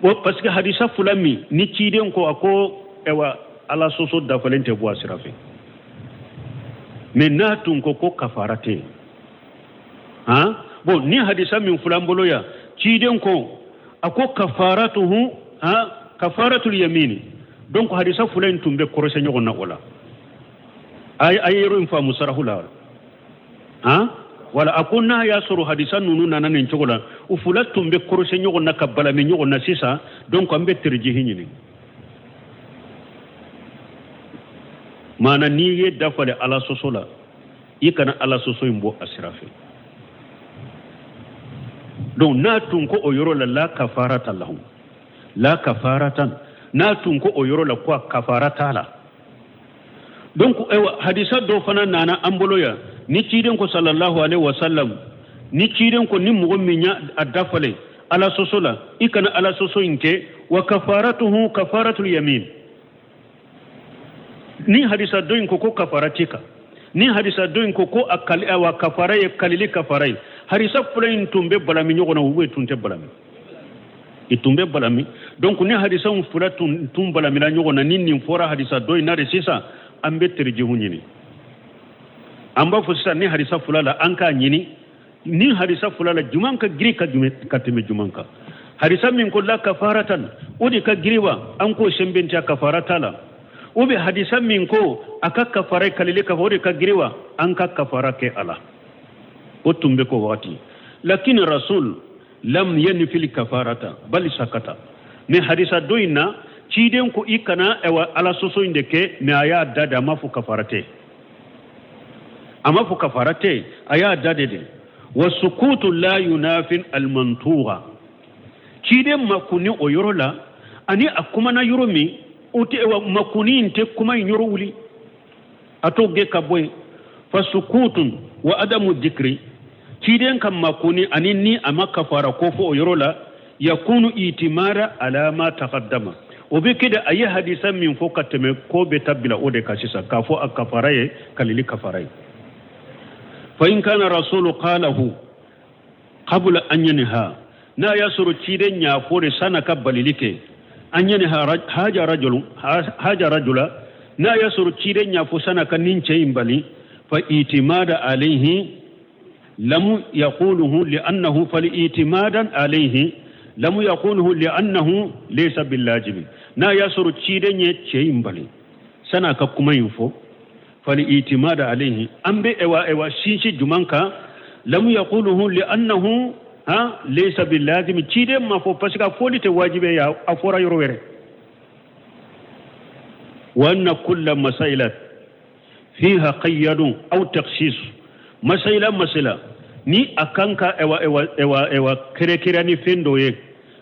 Bon, parce que hadisa fula min ni ciden ko a ko ewa ala sɔsɔ dafalen tɛ bɔ a sira fɛ. Mais n'a tun ko ko kafara tɛ yen. Han? Bon, ni hadisa min fila an bolo yan, ciden ko a ko kafaratuhu, han, kafaratul yamini. Donc hadisa fila in tun bɛ kɔrɔsɛ ɲɔgɔn na o la. A ye yɔrɔ in faamu sarahu la. Han? Wala a ko n'a y'a sɔrɔ hadisa ninnu nana nin cogo la, u fila tun bɛ kɔrɔsɛ ɲɔgɔn na ka balami ɲɔgɔn na sisan, donc an bɛ terjihi ɲini. Maana n'i ye dafale ala sɔsɔ la, i kana ala sɔsɔ in bɔ a sira fɛ. Donc n'a tun ko o yɔrɔ la la kafarata lahu, la kafaratan, n'a tun ko o yɔrɔ la ko a kafara t'a la. Donc ayiwa hadisa dɔ fana nana an bolo yan, ni ciden ko sallallahu alaihi wasallam, ni ciden ko ni mɔgɔ min y'a a dafale ala sɔsɔ la, i kana ala sɔsɔ in kɛ, wa kafaratuhu kafaratul yamin. Ni hadisa dɔ in ko ko kafara t'i kan, ni hadisa dɔ in ko ko a kali, awa kafara ye kalili kafara ye, hadisa fila in tun bɛ balami ɲɔgɔn na ou tun tɛ balami? I tun bɛ balami. Donc ni hadisa fila tun balamina ɲɔgɔn na, ni nin fɔra hadisa dɔ in na de sisan, an bɛ terjihu ɲini. An b'a fɔ sisan ni hadisa fila la an k'a ɲini, ni hadisa fila la juman ka girin ka tɛmɛ juman kan. Hadisa min ko la kafaratan, o de ka girin wa, an k'o sɛnbɛntiya kafara t'a la. Ou bien hadisa min ko a ka kafara kalili ka fɔ, o de ka girin wa, an ka kafara kɛ a la. O tun bɛ k'o wagati. Lakin rasul lam yanfil kafarata bal sakata. Mais hadisa dɔ in na, ciden ko i kana ayiwa ala sɔsɔ in de kɛ, mais a y'a da de, a m'a fɔ kafara tɛ. A m'a fɔ kafara tɛ, a y'a da de de. Wa sukutu la yunafin almantuga. Ciden makunni o yɔrɔ la, ani a kumana yɔrɔ min, o tɛ wa makunni in tɛ kuma in yɔrɔ wuli, a t'o gɛn ka bɔ yen. Fa sukutun wa adamu dikiri, ciden ka makunni ani ni a ma kafara ko fɔ o yɔrɔ la, yakunu itimara ala ma taqaddama. O bɛ kɛ de a ye hadisa min fɔ ka tɛmɛ, ko bɛ ta bila o de kan sisan, k'a fɔ a kafara ye kalili kafara ye. Fa in kana rasulu qalahu qabla an yanha, n'a y'a sɔrɔ ciden y'a fɔ de san'a ka balili kɛ, an yanha haja rajulu, haja rajula, n'a y'a sɔrɔ ciden y'a fɔ san'a ka nin cɛ in bali, fa itimada alayhi lam yaquluhu li'annahu fal itimadan alayhi lam yaquluhu li'annahu laysa billajibi. N'a y'a sɔrɔ ciden ye cɛ in bali san'a ka kuma in fɔ, fal itimada alayhi, an bɛ ewa sinsin juman kan, lam yaquluhu li'annahu ha laysa billazimi, ciden ma fɔ parce que a fɔli tɛ wajibi ye, a fɔra yɔrɔ wɛrɛ. Wa anna kulla masailat fiha qayyadun aw takhsis, masala masala ni a kan ka ewa ewa ewa ewa kɛrɛkɛrɛ ni fɛn dɔ ye,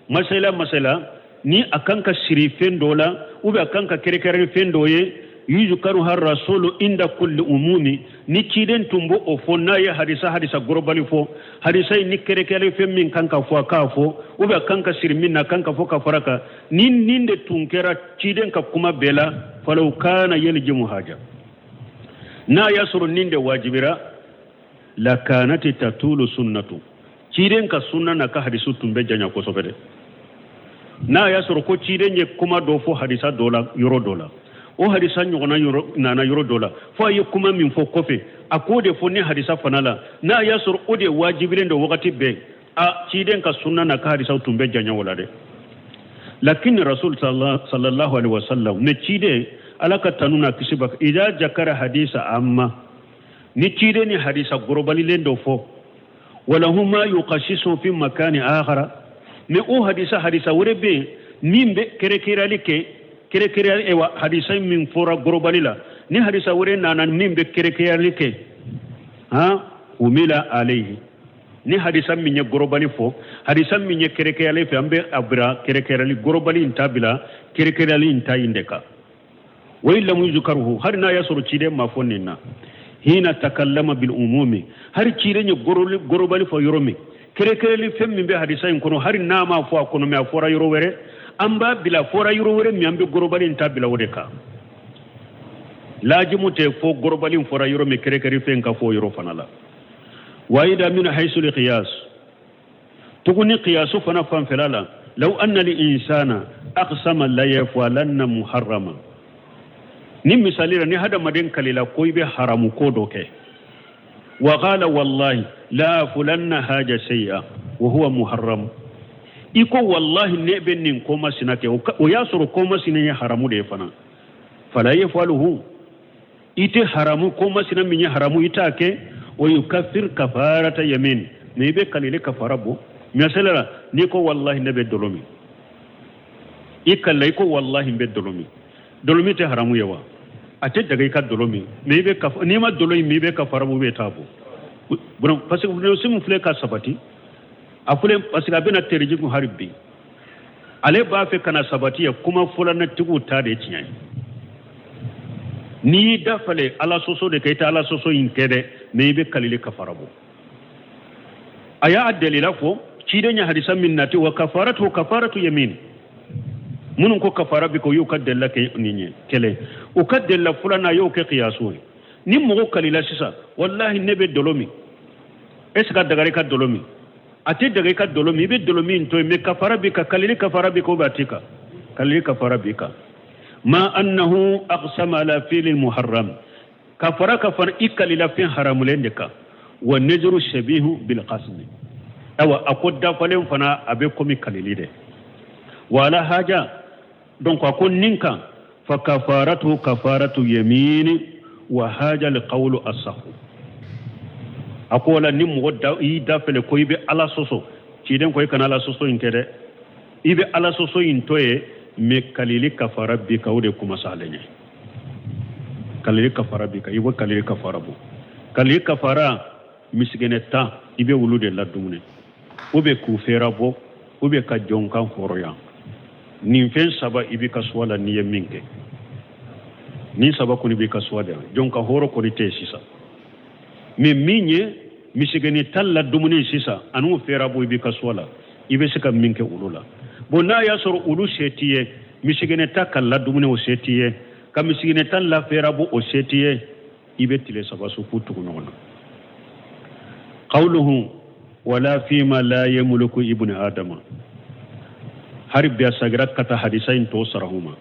masala masala ni a kan ka siri fɛn dɔ la ou bien a kan ka kɛrɛkɛrɛ ni fɛn dɔ ye, yuzkaruha rasulu inda kulli umumi, ni ciden tun b'o o fɔ n'a ye hadisa hadisa gorobali fɔ, hadisa in ni kɛrɛkɛrɛ fɛn min kan ka fɔ a k'a fɔ, ou bien a kan ka siri min na a kan ka fɔ ka fara kan, ni nin de tun kɛra ciden ka kuma bɛɛ la, falaw kana yaljimu haja, n'a y'a sɔrɔ nin de wajibira, la kanati tatulu sunnatu, ciden ka sunna n'a ka hadisu tun bɛ janya kosɛbɛ dɛ. N'a y'a sɔrɔ ko ciden ye kuma dɔ fɔ hadisa dɔ la yɔrɔ dɔ la, o hadisa ɲɔgɔnna yɔrɔ nana yɔrɔ dɔ la, fo a ye kuma min fɔ kɔfɛ, a k'o de fɔ ni hadisa fana la, n'a y'a sɔrɔ o de wajibilen don wagati bɛɛ, a ciden ka sunna n'a ka hadisaw tun bɛ janya o la dɛ. Lakin rasul sallallahu alaihi wasallam, ne ciden ala ka tanu n'a kisi ba, idza jakara hadisa amma, ni ciden ni hadisa gorobalilen dɔ fɔ, Walahu ma yukhasisu fi makani akhara, mais o hadisa, hadisa wɛrɛ bɛ yen min bɛ kɛrɛkɛrɛyali kɛ, kɛrɛkɛrɛyali, ewa, hadisa min fɔra gorobali la, ni hadisa wɛrɛ nana min bɛ kɛrɛkɛrɛyali kɛ, han, humila alayhi, ni hadisa min ye gorobali fɔ, hadisa min ye kɛrɛkɛrɛyali fɛ, an bɛ a bila kɛrɛkɛrɛyali, gorobali in ta bila kɛrɛkɛrɛyali in ta in de kan. Wa in lam yuzkaruhu, hari n'a y'a sɔrɔ ciden ma fɔ nin na, hina takallama bil umumi, hari ciden ye gorobali fɔ yɔrɔ min, kɛrɛkɛrɛli fɛn min bɛ hadisa in kɔnɔ, hari n'a ma fɔ a kɔnɔ, mais a fɔra yɔrɔ wɛrɛ, an b'a bila fɔra yɔrɔ wɛrɛ min, an bɛ gorobali in ta bila o de kan. Laajimu tɛ fɔ gorobali in fɔra yɔrɔ min, kɛrɛkɛrɛli fɛn ka fɔ yɔrɔ fana la. Wa ayida min haysul qiyas, tuguni qiyasu fana fanfɛla la, law anna al insana aqsama la yafalanna muharrama, ni misali la, ni hadamaden kalila ko i bɛ haramu ko dɔ kɛ, wa qala wallahi la afulanna haja shay'a wa huwa muharram, i ko wallahi ne bɛ nin ko masina kɛ, o y'a sɔrɔ ko masina ye haramu de ye fana, fala yafaluhu, i tɛ haramu ko masina min ye haramu, i t'a kɛ, wa yukaffir kafarata yamin, mais i bɛ kalili kafara bɔ. Misali la, n'i ko wallahi ne bɛ dɔlɔ min, i kalila i ko wallahi n bɛ dɔlɔ min, dɔlɔ min tɛ haramu ye wa? A tɛ daga i ka dɔlɔ min, mais i bɛ kaf n'i ma dɔlɔ in min, i bɛ kafara bɔ, i bɛ taa bɔ. Bon, parce que nasi min filɛ ka sabati, a filɛ, parce que a bɛna teriji kun hali bi, ale b'a fɛ ka na sabati ye kuma fɔlanatigiw ta de tiɲɛ ye. N'i y'i dafale ala sɔsɔ de kɛ, i tɛ ala sɔsɔ in kɛ dɛ, mais i bɛ kalili kafara bɔ. A y'a dalila fɔ ciden ye hadisa min nati, wa kafaratu kafaratu yamin, minnu ko kafara bi ko y'u ka dalila kɛ nin ye kelen, u ka dalila filanan y'o kɛ kiyasu ye. Ni mɔgɔ kalila sisan wallahi ne bɛ dɔlɔ min, est ce que a dagara i ka dɔlɔ min? A tɛ daga i ka dɔlɔ min, i bɛ dɔlɔ min to yen, mais kafara b'i kan, kalili kafara b'i kan, o bɛ a t'i kan, kalili kafara b'i kan. Ma annahu aqsama ala fi'li muharram, kafara ka fana i kalila fɛn haramulen de kan, wa nezuru shabihu bil qasmi, awa a ko dafalen fana a bɛ komi kalili de. Wa ala haja, donc a ko nin kan, fa kafaratu kafaratu yamini wa haja al qawlu asahu. A ko la ni mɔgɔ da i dafale ko i bɛ ala sɔsɔ, ciden ko i kana ala sɔsɔ in kɛ dɛ, i bɛ ala sɔsɔ in to yen, mais kalili kafara b'i kan, o de kuma salen ye. Kalili kafara b'i kan, i bɛ kalili kafara bɔ. Kalili kafara misigɛnɛ 10, i bɛ olu de ladumuni, ou bien k'u fɛɛrɛ bɔ, ou bien ka jɔn kan hɔrɔnya. Nin fɛn saba i b'i ka suwa la n'i ye min kɛ, nin saba kɔni b'i ka suwa de la, jɔn ka hɔrɔn kɔni tɛ yen sisan. Mais min ye misigɛnɛ 10 ladumuni sisan an'u fɛɛrɛ bɔ, i b'i ka suwa la, i bɛ se ka min kɛ olu la. Bon, n'a y'a sɔrɔ olu se t'i ye, misigɛnɛ 10 ka ladumuni o se t'i ye, ka misigɛnɛ 10 lafɛɛrɛ bɔ o se t'i ye, i bɛ tile 3 sun k'u tugu ɲɔgɔn na. Qawluhu wala fima la yamliku ibnu adama, hari bi a sagira ka taa hadisa in tɔ sarahu ma.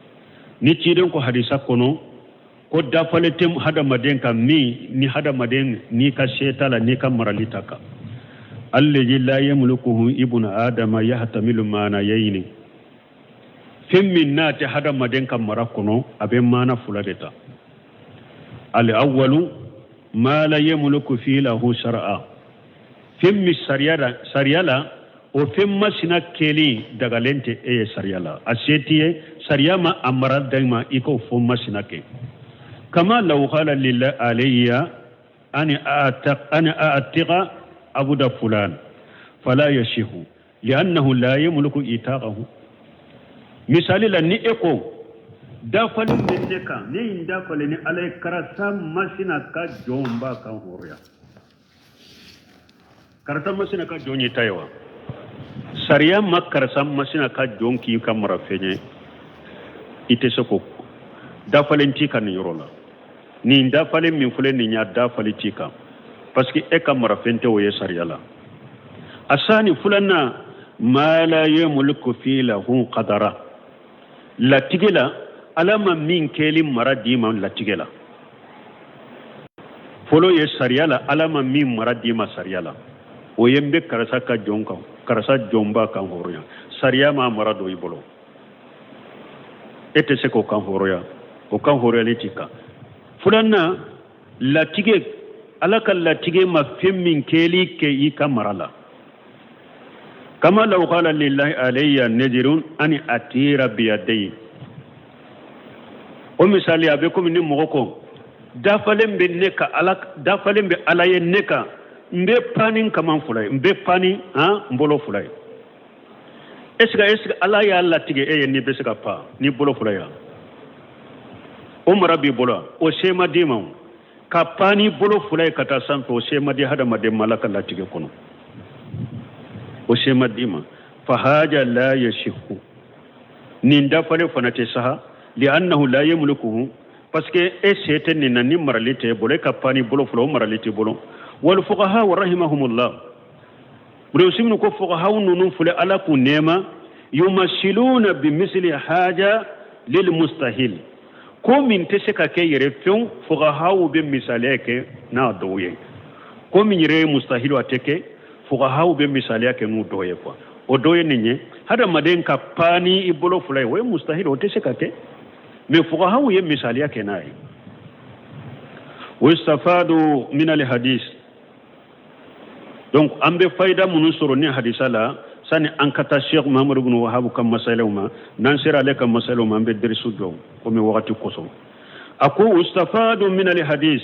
Ni ciden ko hadisa kɔnɔ ko dafalen tɛ hadamaden kan min ni hadamaden n'i ka se t'a la, n'i ka marali t'a kan, allazi la yamlikuhu ibnu adama yahtamilu maanayayni, fɛn min n'a tɛ hadamaden ka mara kɔnɔ, a bɛ maana fila de ta. Al awwalu ma la yamliku fi'lahu shar'a, fɛn min sariya la o fɛn masina kɛli dagalen tɛ e ye sariya la, a se t'i ye, sariya ma a mara d'i ma i k'o fɛn masina kɛ. Kama law qala lillahi alayya ani a'tiqa abuda fulan fala yashihu li'annahu la yamliku itaqahu. Misali la, ni e ko dafalen bɛ ne kan, ne ye n dafalen ni Ala ye karisa masina ka jɔn b'a kan hɔrɔnya, karisa masina ka jɔn y'i ta ye wa? Sariya ma karisa masina ka jɔn k'i ka marafɛn ye, i tɛ se ko dafalen t'i kan nin yɔrɔ la. Nin dafalen min filɛ nin y'a dafalen t'i kan, parce que e ka marafɛn tɛ o ye sariya la. Asani filanan, ma la yamliku fi'lahu qadara, latigɛ la Ala ma min kɛli mara d'i ma latigɛ la. Fɔlɔ ye sariya la Ala ma min mara d'i ma sariya la, o ye n bɛ karisa ka jɔn kan, karisa jɔn b'a kan hɔrɔnya, sariya m'a mara don i bolo, e tɛ se k'o kan hɔrɔnya, o kan hɔrɔnyali t'i kan. Filanan, latigɛ Ala ka latigɛ ma fɛn min kɛli kɛ i ka mara la. Kama law qala lillahi alayya nadirun an atira biyadayi. O misali a bɛ komi ni mɔgɔ ko dafalen bɛ ne ka Ala, dafalen bɛ Ala ye ne kan, n bɛ pan ni n kaman fila ye, n bɛ pan ni n bolo fila ye. Est ce que est ce que Ala y'a latigɛ e ye n'i bɛ se ka pan n'i bolo fila ye? O mara b'i bolo, o se ma d'i ma. Ka pan n'i bolo fila ye ka taa sanfɛ, o se ma di hadamaden ma Ala ka latigɛ kɔnɔ, o se ma d'i ma. Fa haja la yasihu, nin dafalen fana tɛ saha, li'annahu la yamlikuhu, parce que e se tɛ nin na, ni marali tɛ e bolo, e ka pan n'i bolo fila, o marali t'i bolo. Wal fuqaha wa rahimahumullah, Ibn Usaymin ko fuqaha ninnu filɛ, Ala k'u nɛɛma, yumasiluna bimisli haja lil mustahil, ko min tɛ se ka kɛ yɛrɛ fewu, fuqahaw bɛ misaliya kɛ n'a dɔw ye. Ko min yɛrɛ ye mustahilu, a tɛ kɛ, fuqahaw bɛ misaliya kɛ n'u dɔw ye quoi. O dɔ ye nin ye, hadamaden ka pan ni i bolo fila ye, o ye mustahilu, o tɛ se ka kɛ, mais fuqahaw ye misaliya kɛ n'a ye. Wa yustafadu min al hadis. Donc an bɛ fayida minnu sɔrɔ ni hadisa la, sani an ka taa Sheikh Muhammadu bin Wahab ka masalaw ma, n'an sera ale ka masalaw ma, an bɛ derisu jɔ komi wagati kosɔn. A ko ustafadu min al hadis,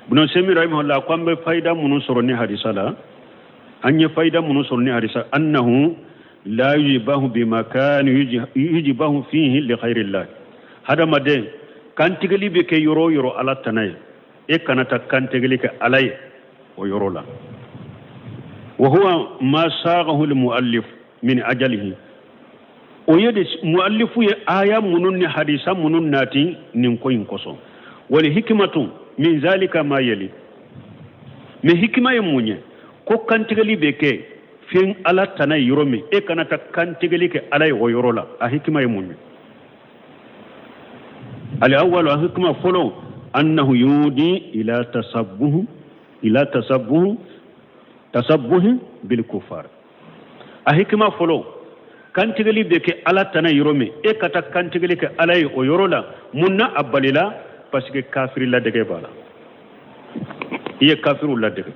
Ibn Usaymin rahimahullah ko an bɛ fayida minnu sɔrɔ ni hadisa la, an ye fayida minnu sɔrɔ ni hadisa, annahu la yujibahu bi makan yujibahu fihi li ghayrillah. Hadamaden kantigɛli bɛ kɛ yɔrɔ o yɔrɔ Ala tana ye, e kana taa kantigɛli kɛ Ala ye o yɔrɔ la. Wa huwa ma sagahu almuallif min ajalihi, o ye de muallifu ye aya minnu ni hadisa minnu nati nin ko in kosɔn. Wal hikmatu min zalika ma yali, mais hikima ye mun ye? Ko kantigɛli bɛ kɛ fɛn Ala tana ye yɔrɔ min, e kana taa kantigɛli kɛ Ala ye o yɔrɔ la. A hikima ye mun ye? Al-awwal, a hikima fɔlɔ, annahu yudi ila tasabbuhu ila tasabbuhu tasabbuhi bil kufar. A hikima fɔlɔ, kantigɛli bɛ kɛ Ala tana yɔrɔ min, e ka taa kantigɛli kɛ Ala ye o yɔrɔ la. Mun na a balila? Parce que kafiri ladege b'a la, i ye kafiriw ladege.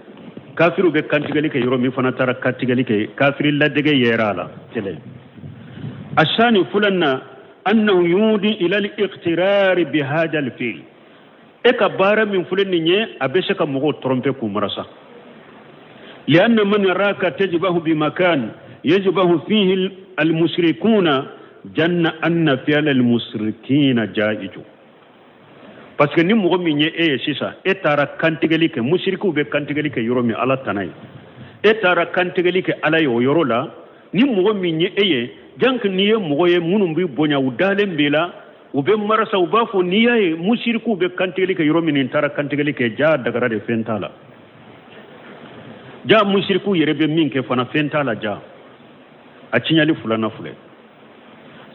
Kafiriw bɛ kantigɛli kɛ yɔrɔ min, fana taara kantigɛli kɛ, kafiri ladege yɛrɛ a la. Kelen asani fulanna, annahu yudi ila al-iqtirari bi hada al-fi'l. E ka baara min filɛ nin ye, a bɛ se ka mɔgɔw tromper k'u marasa. Lianna man yaraka tajbahu bi makan yajbahu fihi al-mushrikuna janna anna fi'l al-mushrikina jaiju. Parce que ni mɔgɔ min ye e ye sisan, e taara kantigɛli kɛ, musirikiw bɛ kantigɛli kɛ yɔrɔ min Ala tana ye, e taara kantigɛli kɛ Ala ye o yɔrɔ la, ni mɔgɔ min ye e ye, jank n'i ye mɔgɔ ye minnu b'i bonya, u dalen b'i la, u bɛ marasa, u b'a fɔ n'i y'a ye musirikiw bɛ kantigɛli kɛ yɔrɔ min, nin taara kantigɛli kɛ, ja dagara de, fɛn t'a la. Ja musirikiw yɛrɛ bɛ min kɛ fana, fɛn t'a la. Ja a tiɲɛli filanan filɛ.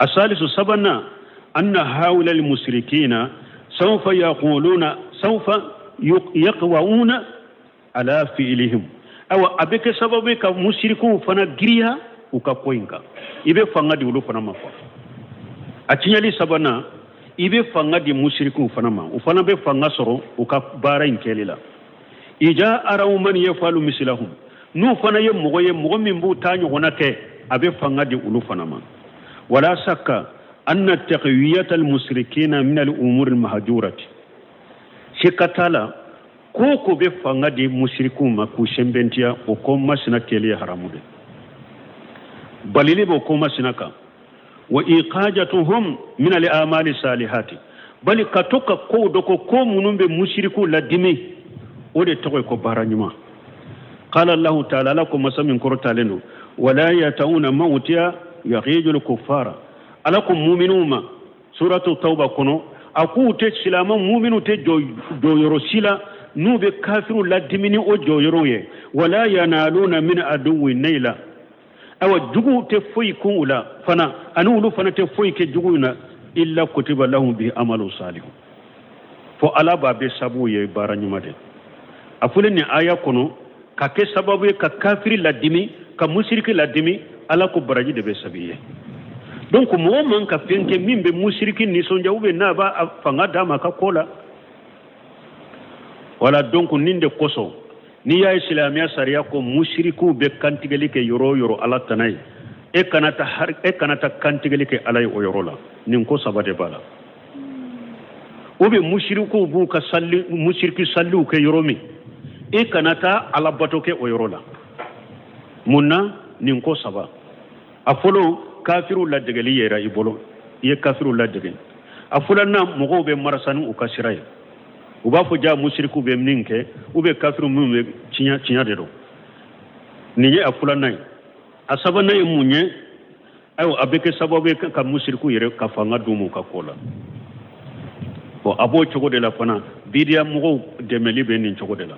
A salisu sabanan, anna haula almushrikina sawfa yaquluna sawfa yaqwauna ala fi'lihim. Awa a bɛ kɛ sababu ye ka musirikiw fana giriya u ka ko in kan, i bɛ fanga di olu fana ma quoi. A tiɲɛli sabanan, i bɛ fanga di musirikiw fana ma, u fana bɛ fanga sɔrɔ u ka baara in kɛli la. Ija araw man yafalu mislahum, n'u fana ye mɔgɔ ye, mɔgɔ min b'u ta ɲɔgɔnna kɛ, a bɛ fanga di olu fana ma. Wala sakka anna taqwiyata almushrikina min al-umur al-mahjurati, sika t'a la ko ko bɛ fanga di musirikiw ma k'u sɛnbɛntiya, o ko masina kɛli ye haramu de, balili b'o ko masina kan. Wa iqajatuhum min al-amali salihati, bali ka to ka kow dɔ ko ko minnu bɛ musirikiw ladimi, o de tɔgɔ ye ko baara ɲuman. Qala Allahu ta'ala, Ala ko masa min kɔrɔtalen don, wala yatauna mawtiya yaghijul kuffara. Ala ko muminuw ma suratu tawba kɔnɔ, a k'u tɛ silamɛ muminu tɛ jɔyɔrɔ si la n'u bɛ kafiriw ladimi ni o jɔyɔrɔw ye. Wala yanaluna min aduwwi naila, awa juguw tɛ foyi kun u la fana, ani olu fana tɛ foyi kɛ juguw na, illa kutiba lahum bi amalu salihu, fo Ala b'a bɛ sabu ye baara ɲuman de. A fɔlen nin aya kɔnɔ ka kɛ sababu ye ka kafiri ladimi, ka musiriki ladimi, Ala ko baraji de bɛ sabi ye. Donc mɔgɔ man ka fɛn kɛ min bɛ musiriki nisɔndiya ou bien n'a b'a fanga d'a ma a ka ko la. Wala donc nin de kosɔn n'i y'a ye silamɛya sariya ko musirikuw bɛ kantigɛli kɛ yɔrɔ o yɔrɔ ala tana ye, e kana taa har e kana taa kantigɛli kɛ ala ye o yɔrɔ la. Nin ko saba de b'a la. Ou bien musirikuw b'u ka sali musiriki saliw kɛ yɔrɔ min, e kana taa alabato kɛ o yɔrɔ la. Mun na? Nin ko saba. A fɔlɔ, kafiriw ladegeli yera i bolo, i ye kafiriw ladege. A filanan, mɔgɔw bɛ marasa ni u ka sira ye, u b'a fɔ ja musirikiw bɛ min kɛ ou bien kafiriw minnu bɛ tiɲɛ tiɲɛ de don. Nin ye a filanan ye. A sabanan ye mun ye? Ayiwa, a bɛ kɛ sababu ye ka musirikiw yɛrɛ ka fanga d'u ma u ka ko la. Bon, a b'o cogo de la fana, bidiya mɔgɔw dɛmɛli bɛ nin cogo de la.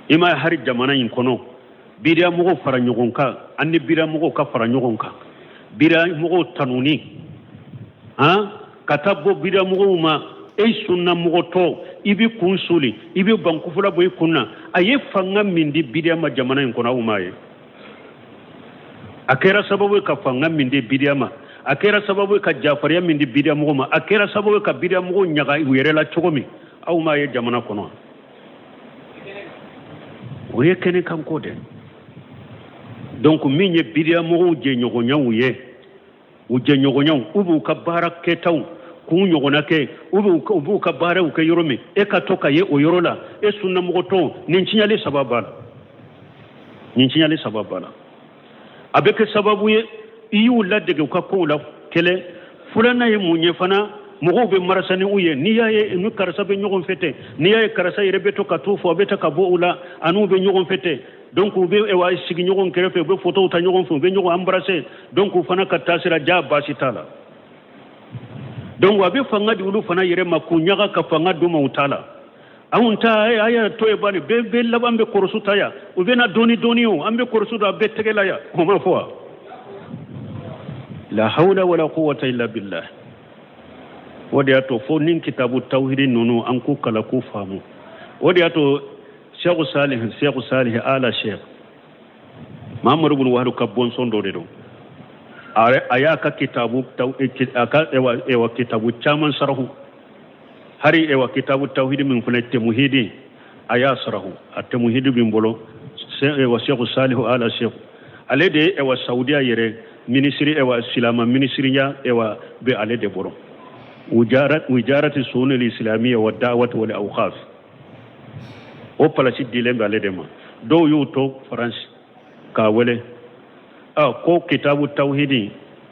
I m'a ye hali jamana in kɔnɔ, bidiya mɔgɔw fara ɲɔgɔn kan, an ni bidiya mɔgɔw ka fara ɲɔgɔn kan, bidiya mɔgɔw tanuni han ka taa bɔ bidiya mɔgɔw ma. E sunna mɔgɔ tɔ, i bɛ kun soli, i bɛ bankufula bɔ i kun na. A ye fanga min di bidiya ma jamana in kɔnɔ, aw m'a ye. A kɛra sababu ye ka fanga min di bidiya ma, a kɛra sababu ye ka jafariya min di bidiya mɔgɔ ma, a kɛra sababu ye ka bidiya mɔgɔw ɲaga u yɛrɛ la cogo min, aw m'a ye jamana kɔnɔ. O ye kɛnɛ kan ko de. Donc min ye bidiya mɔgɔw jɛɲɔgɔnyaw ye, u jɛɲɔgɔnyaw, u b'u ka baara kɛtaw k'u ɲɔgɔnna kɛ, u b'u ka baaraw kɛ yɔrɔ min, e ka to ka ye o yɔrɔ la, e sunnamɔgɔ tɔ, nin tiɲɛli saba b'a la. Nin tiɲɛli saba b'a la. A bɛ kɛ sababu ye i y'u ladege u ka kow la. Kelen filanan ye mun ye fana? Mɔgɔw bɛ marasa ni u ye. N'i y'a ye ni karisa bɛ ɲɔgɔn fɛ ten, n'i y'a ye karisa yɛrɛ bɛ to ka t'u fɔ, a bɛ to ka bɔ u la, an'u bɛ ɲɔgɔn fɛ ten, donc u bɛ wa sigi ɲɔgɔn kɛrɛfɛ, u bɛ photow ta ɲɔgɔn fɛ, u bɛ ɲɔgɔn embrasser, donc u fana ka taasira ja baasi t'a la. Donc a bɛ fanga di olu fana yɛrɛ ma k'u ɲaga ka fanga d'u ma u ta la. Anw ta a y'a to yen bani, bɛɛ bɛɛ laban bɛ kɔrɔsu ta yan, u bɛ na dɔɔni dɔɔni o, an bɛ kɔrɔsu don a bɛɛ tɛgɛ la yan, o ma fɔ wa? La hawla wala quwwata illa billah. O de y'a to fo ni kitabu tawhidi ninnu an k'u kalan k'u faamu. O de y'a to Seku Salih, Seku Salih ala Sheikh Mahamadu bin Wahab ka bɔnsɔn dɔ de don. A y'a ka kitabu a ka ewa kitabu caman sarahu, hari ewa kitabu tawhidi min filɛ temuhidi, a y'a sarahu. A temuhidi bɛ n bolo. Ewa Seku Salihu ala Sheikh, ale de ye ewa Saudiya yɛrɛ minisiri, ewa silama minisiriya ewa bɛ ale de bolo, wijarati sunil islamiyya wa da'wati wal awqaf, o palasi dilen bɛ ale de ma. Dɔw y'u to Faransi k'a wele a ko kitabu tawhidi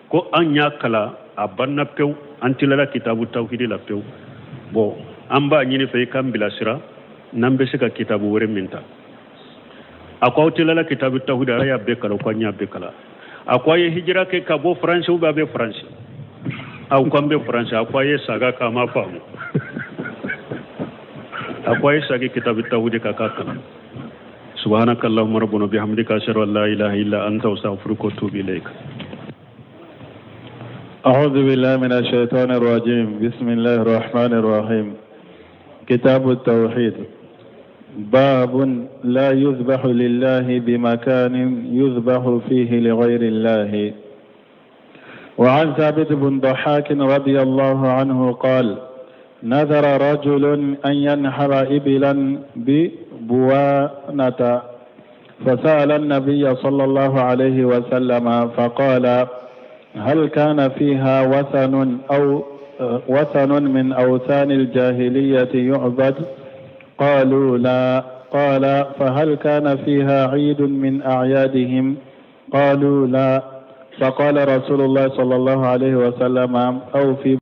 ko an y'a kalan a banna pewu, an tilala kitabu tawhidi la pewu. Bon, an b'a ɲini fɛ i k'an bilasira n'an bɛ se ka kitabu wɛrɛ min ta. A ko aw tilala kitabu tawhidi, a y'a bɛɛ kalan? Ko an y'a bɛɛ kalan. A ko a ye hijira kɛ ka bɔ Faransi ou bien a bɛ Faransi? Aw ko an bɛ Faransi. A ko a ye saga k'a ma faamu. A ko a ye sagi kitabu tawhidi ka k'a kalan. Subhanaka allahumma rabbana bihamdika, ashhadu an la ilaha illa anta, astaghfiruka wa atubu ilayk. أعوذ بالله من الشيطان الرجيم. بسم الله الرحمن الرحيم. كتاب التوحيد. باب لا يذبح لله بمكان يذبح فيه لغير الله. وعن ثابت بن ضحاك رضي الله عنه قال: نذر رجل أن ينحر إبلا ببوانة، فسأل النبي صلى الله عليه وسلم فقال: هل كان فيها وثن أو وثن من أوثان الجاهلية يعبد؟ قالوا: لا. قال: فهل كان فيها عيد من أعيادهم؟ قالوا: لا. فقال رسول الله صلى الله عليه وسلم: أو في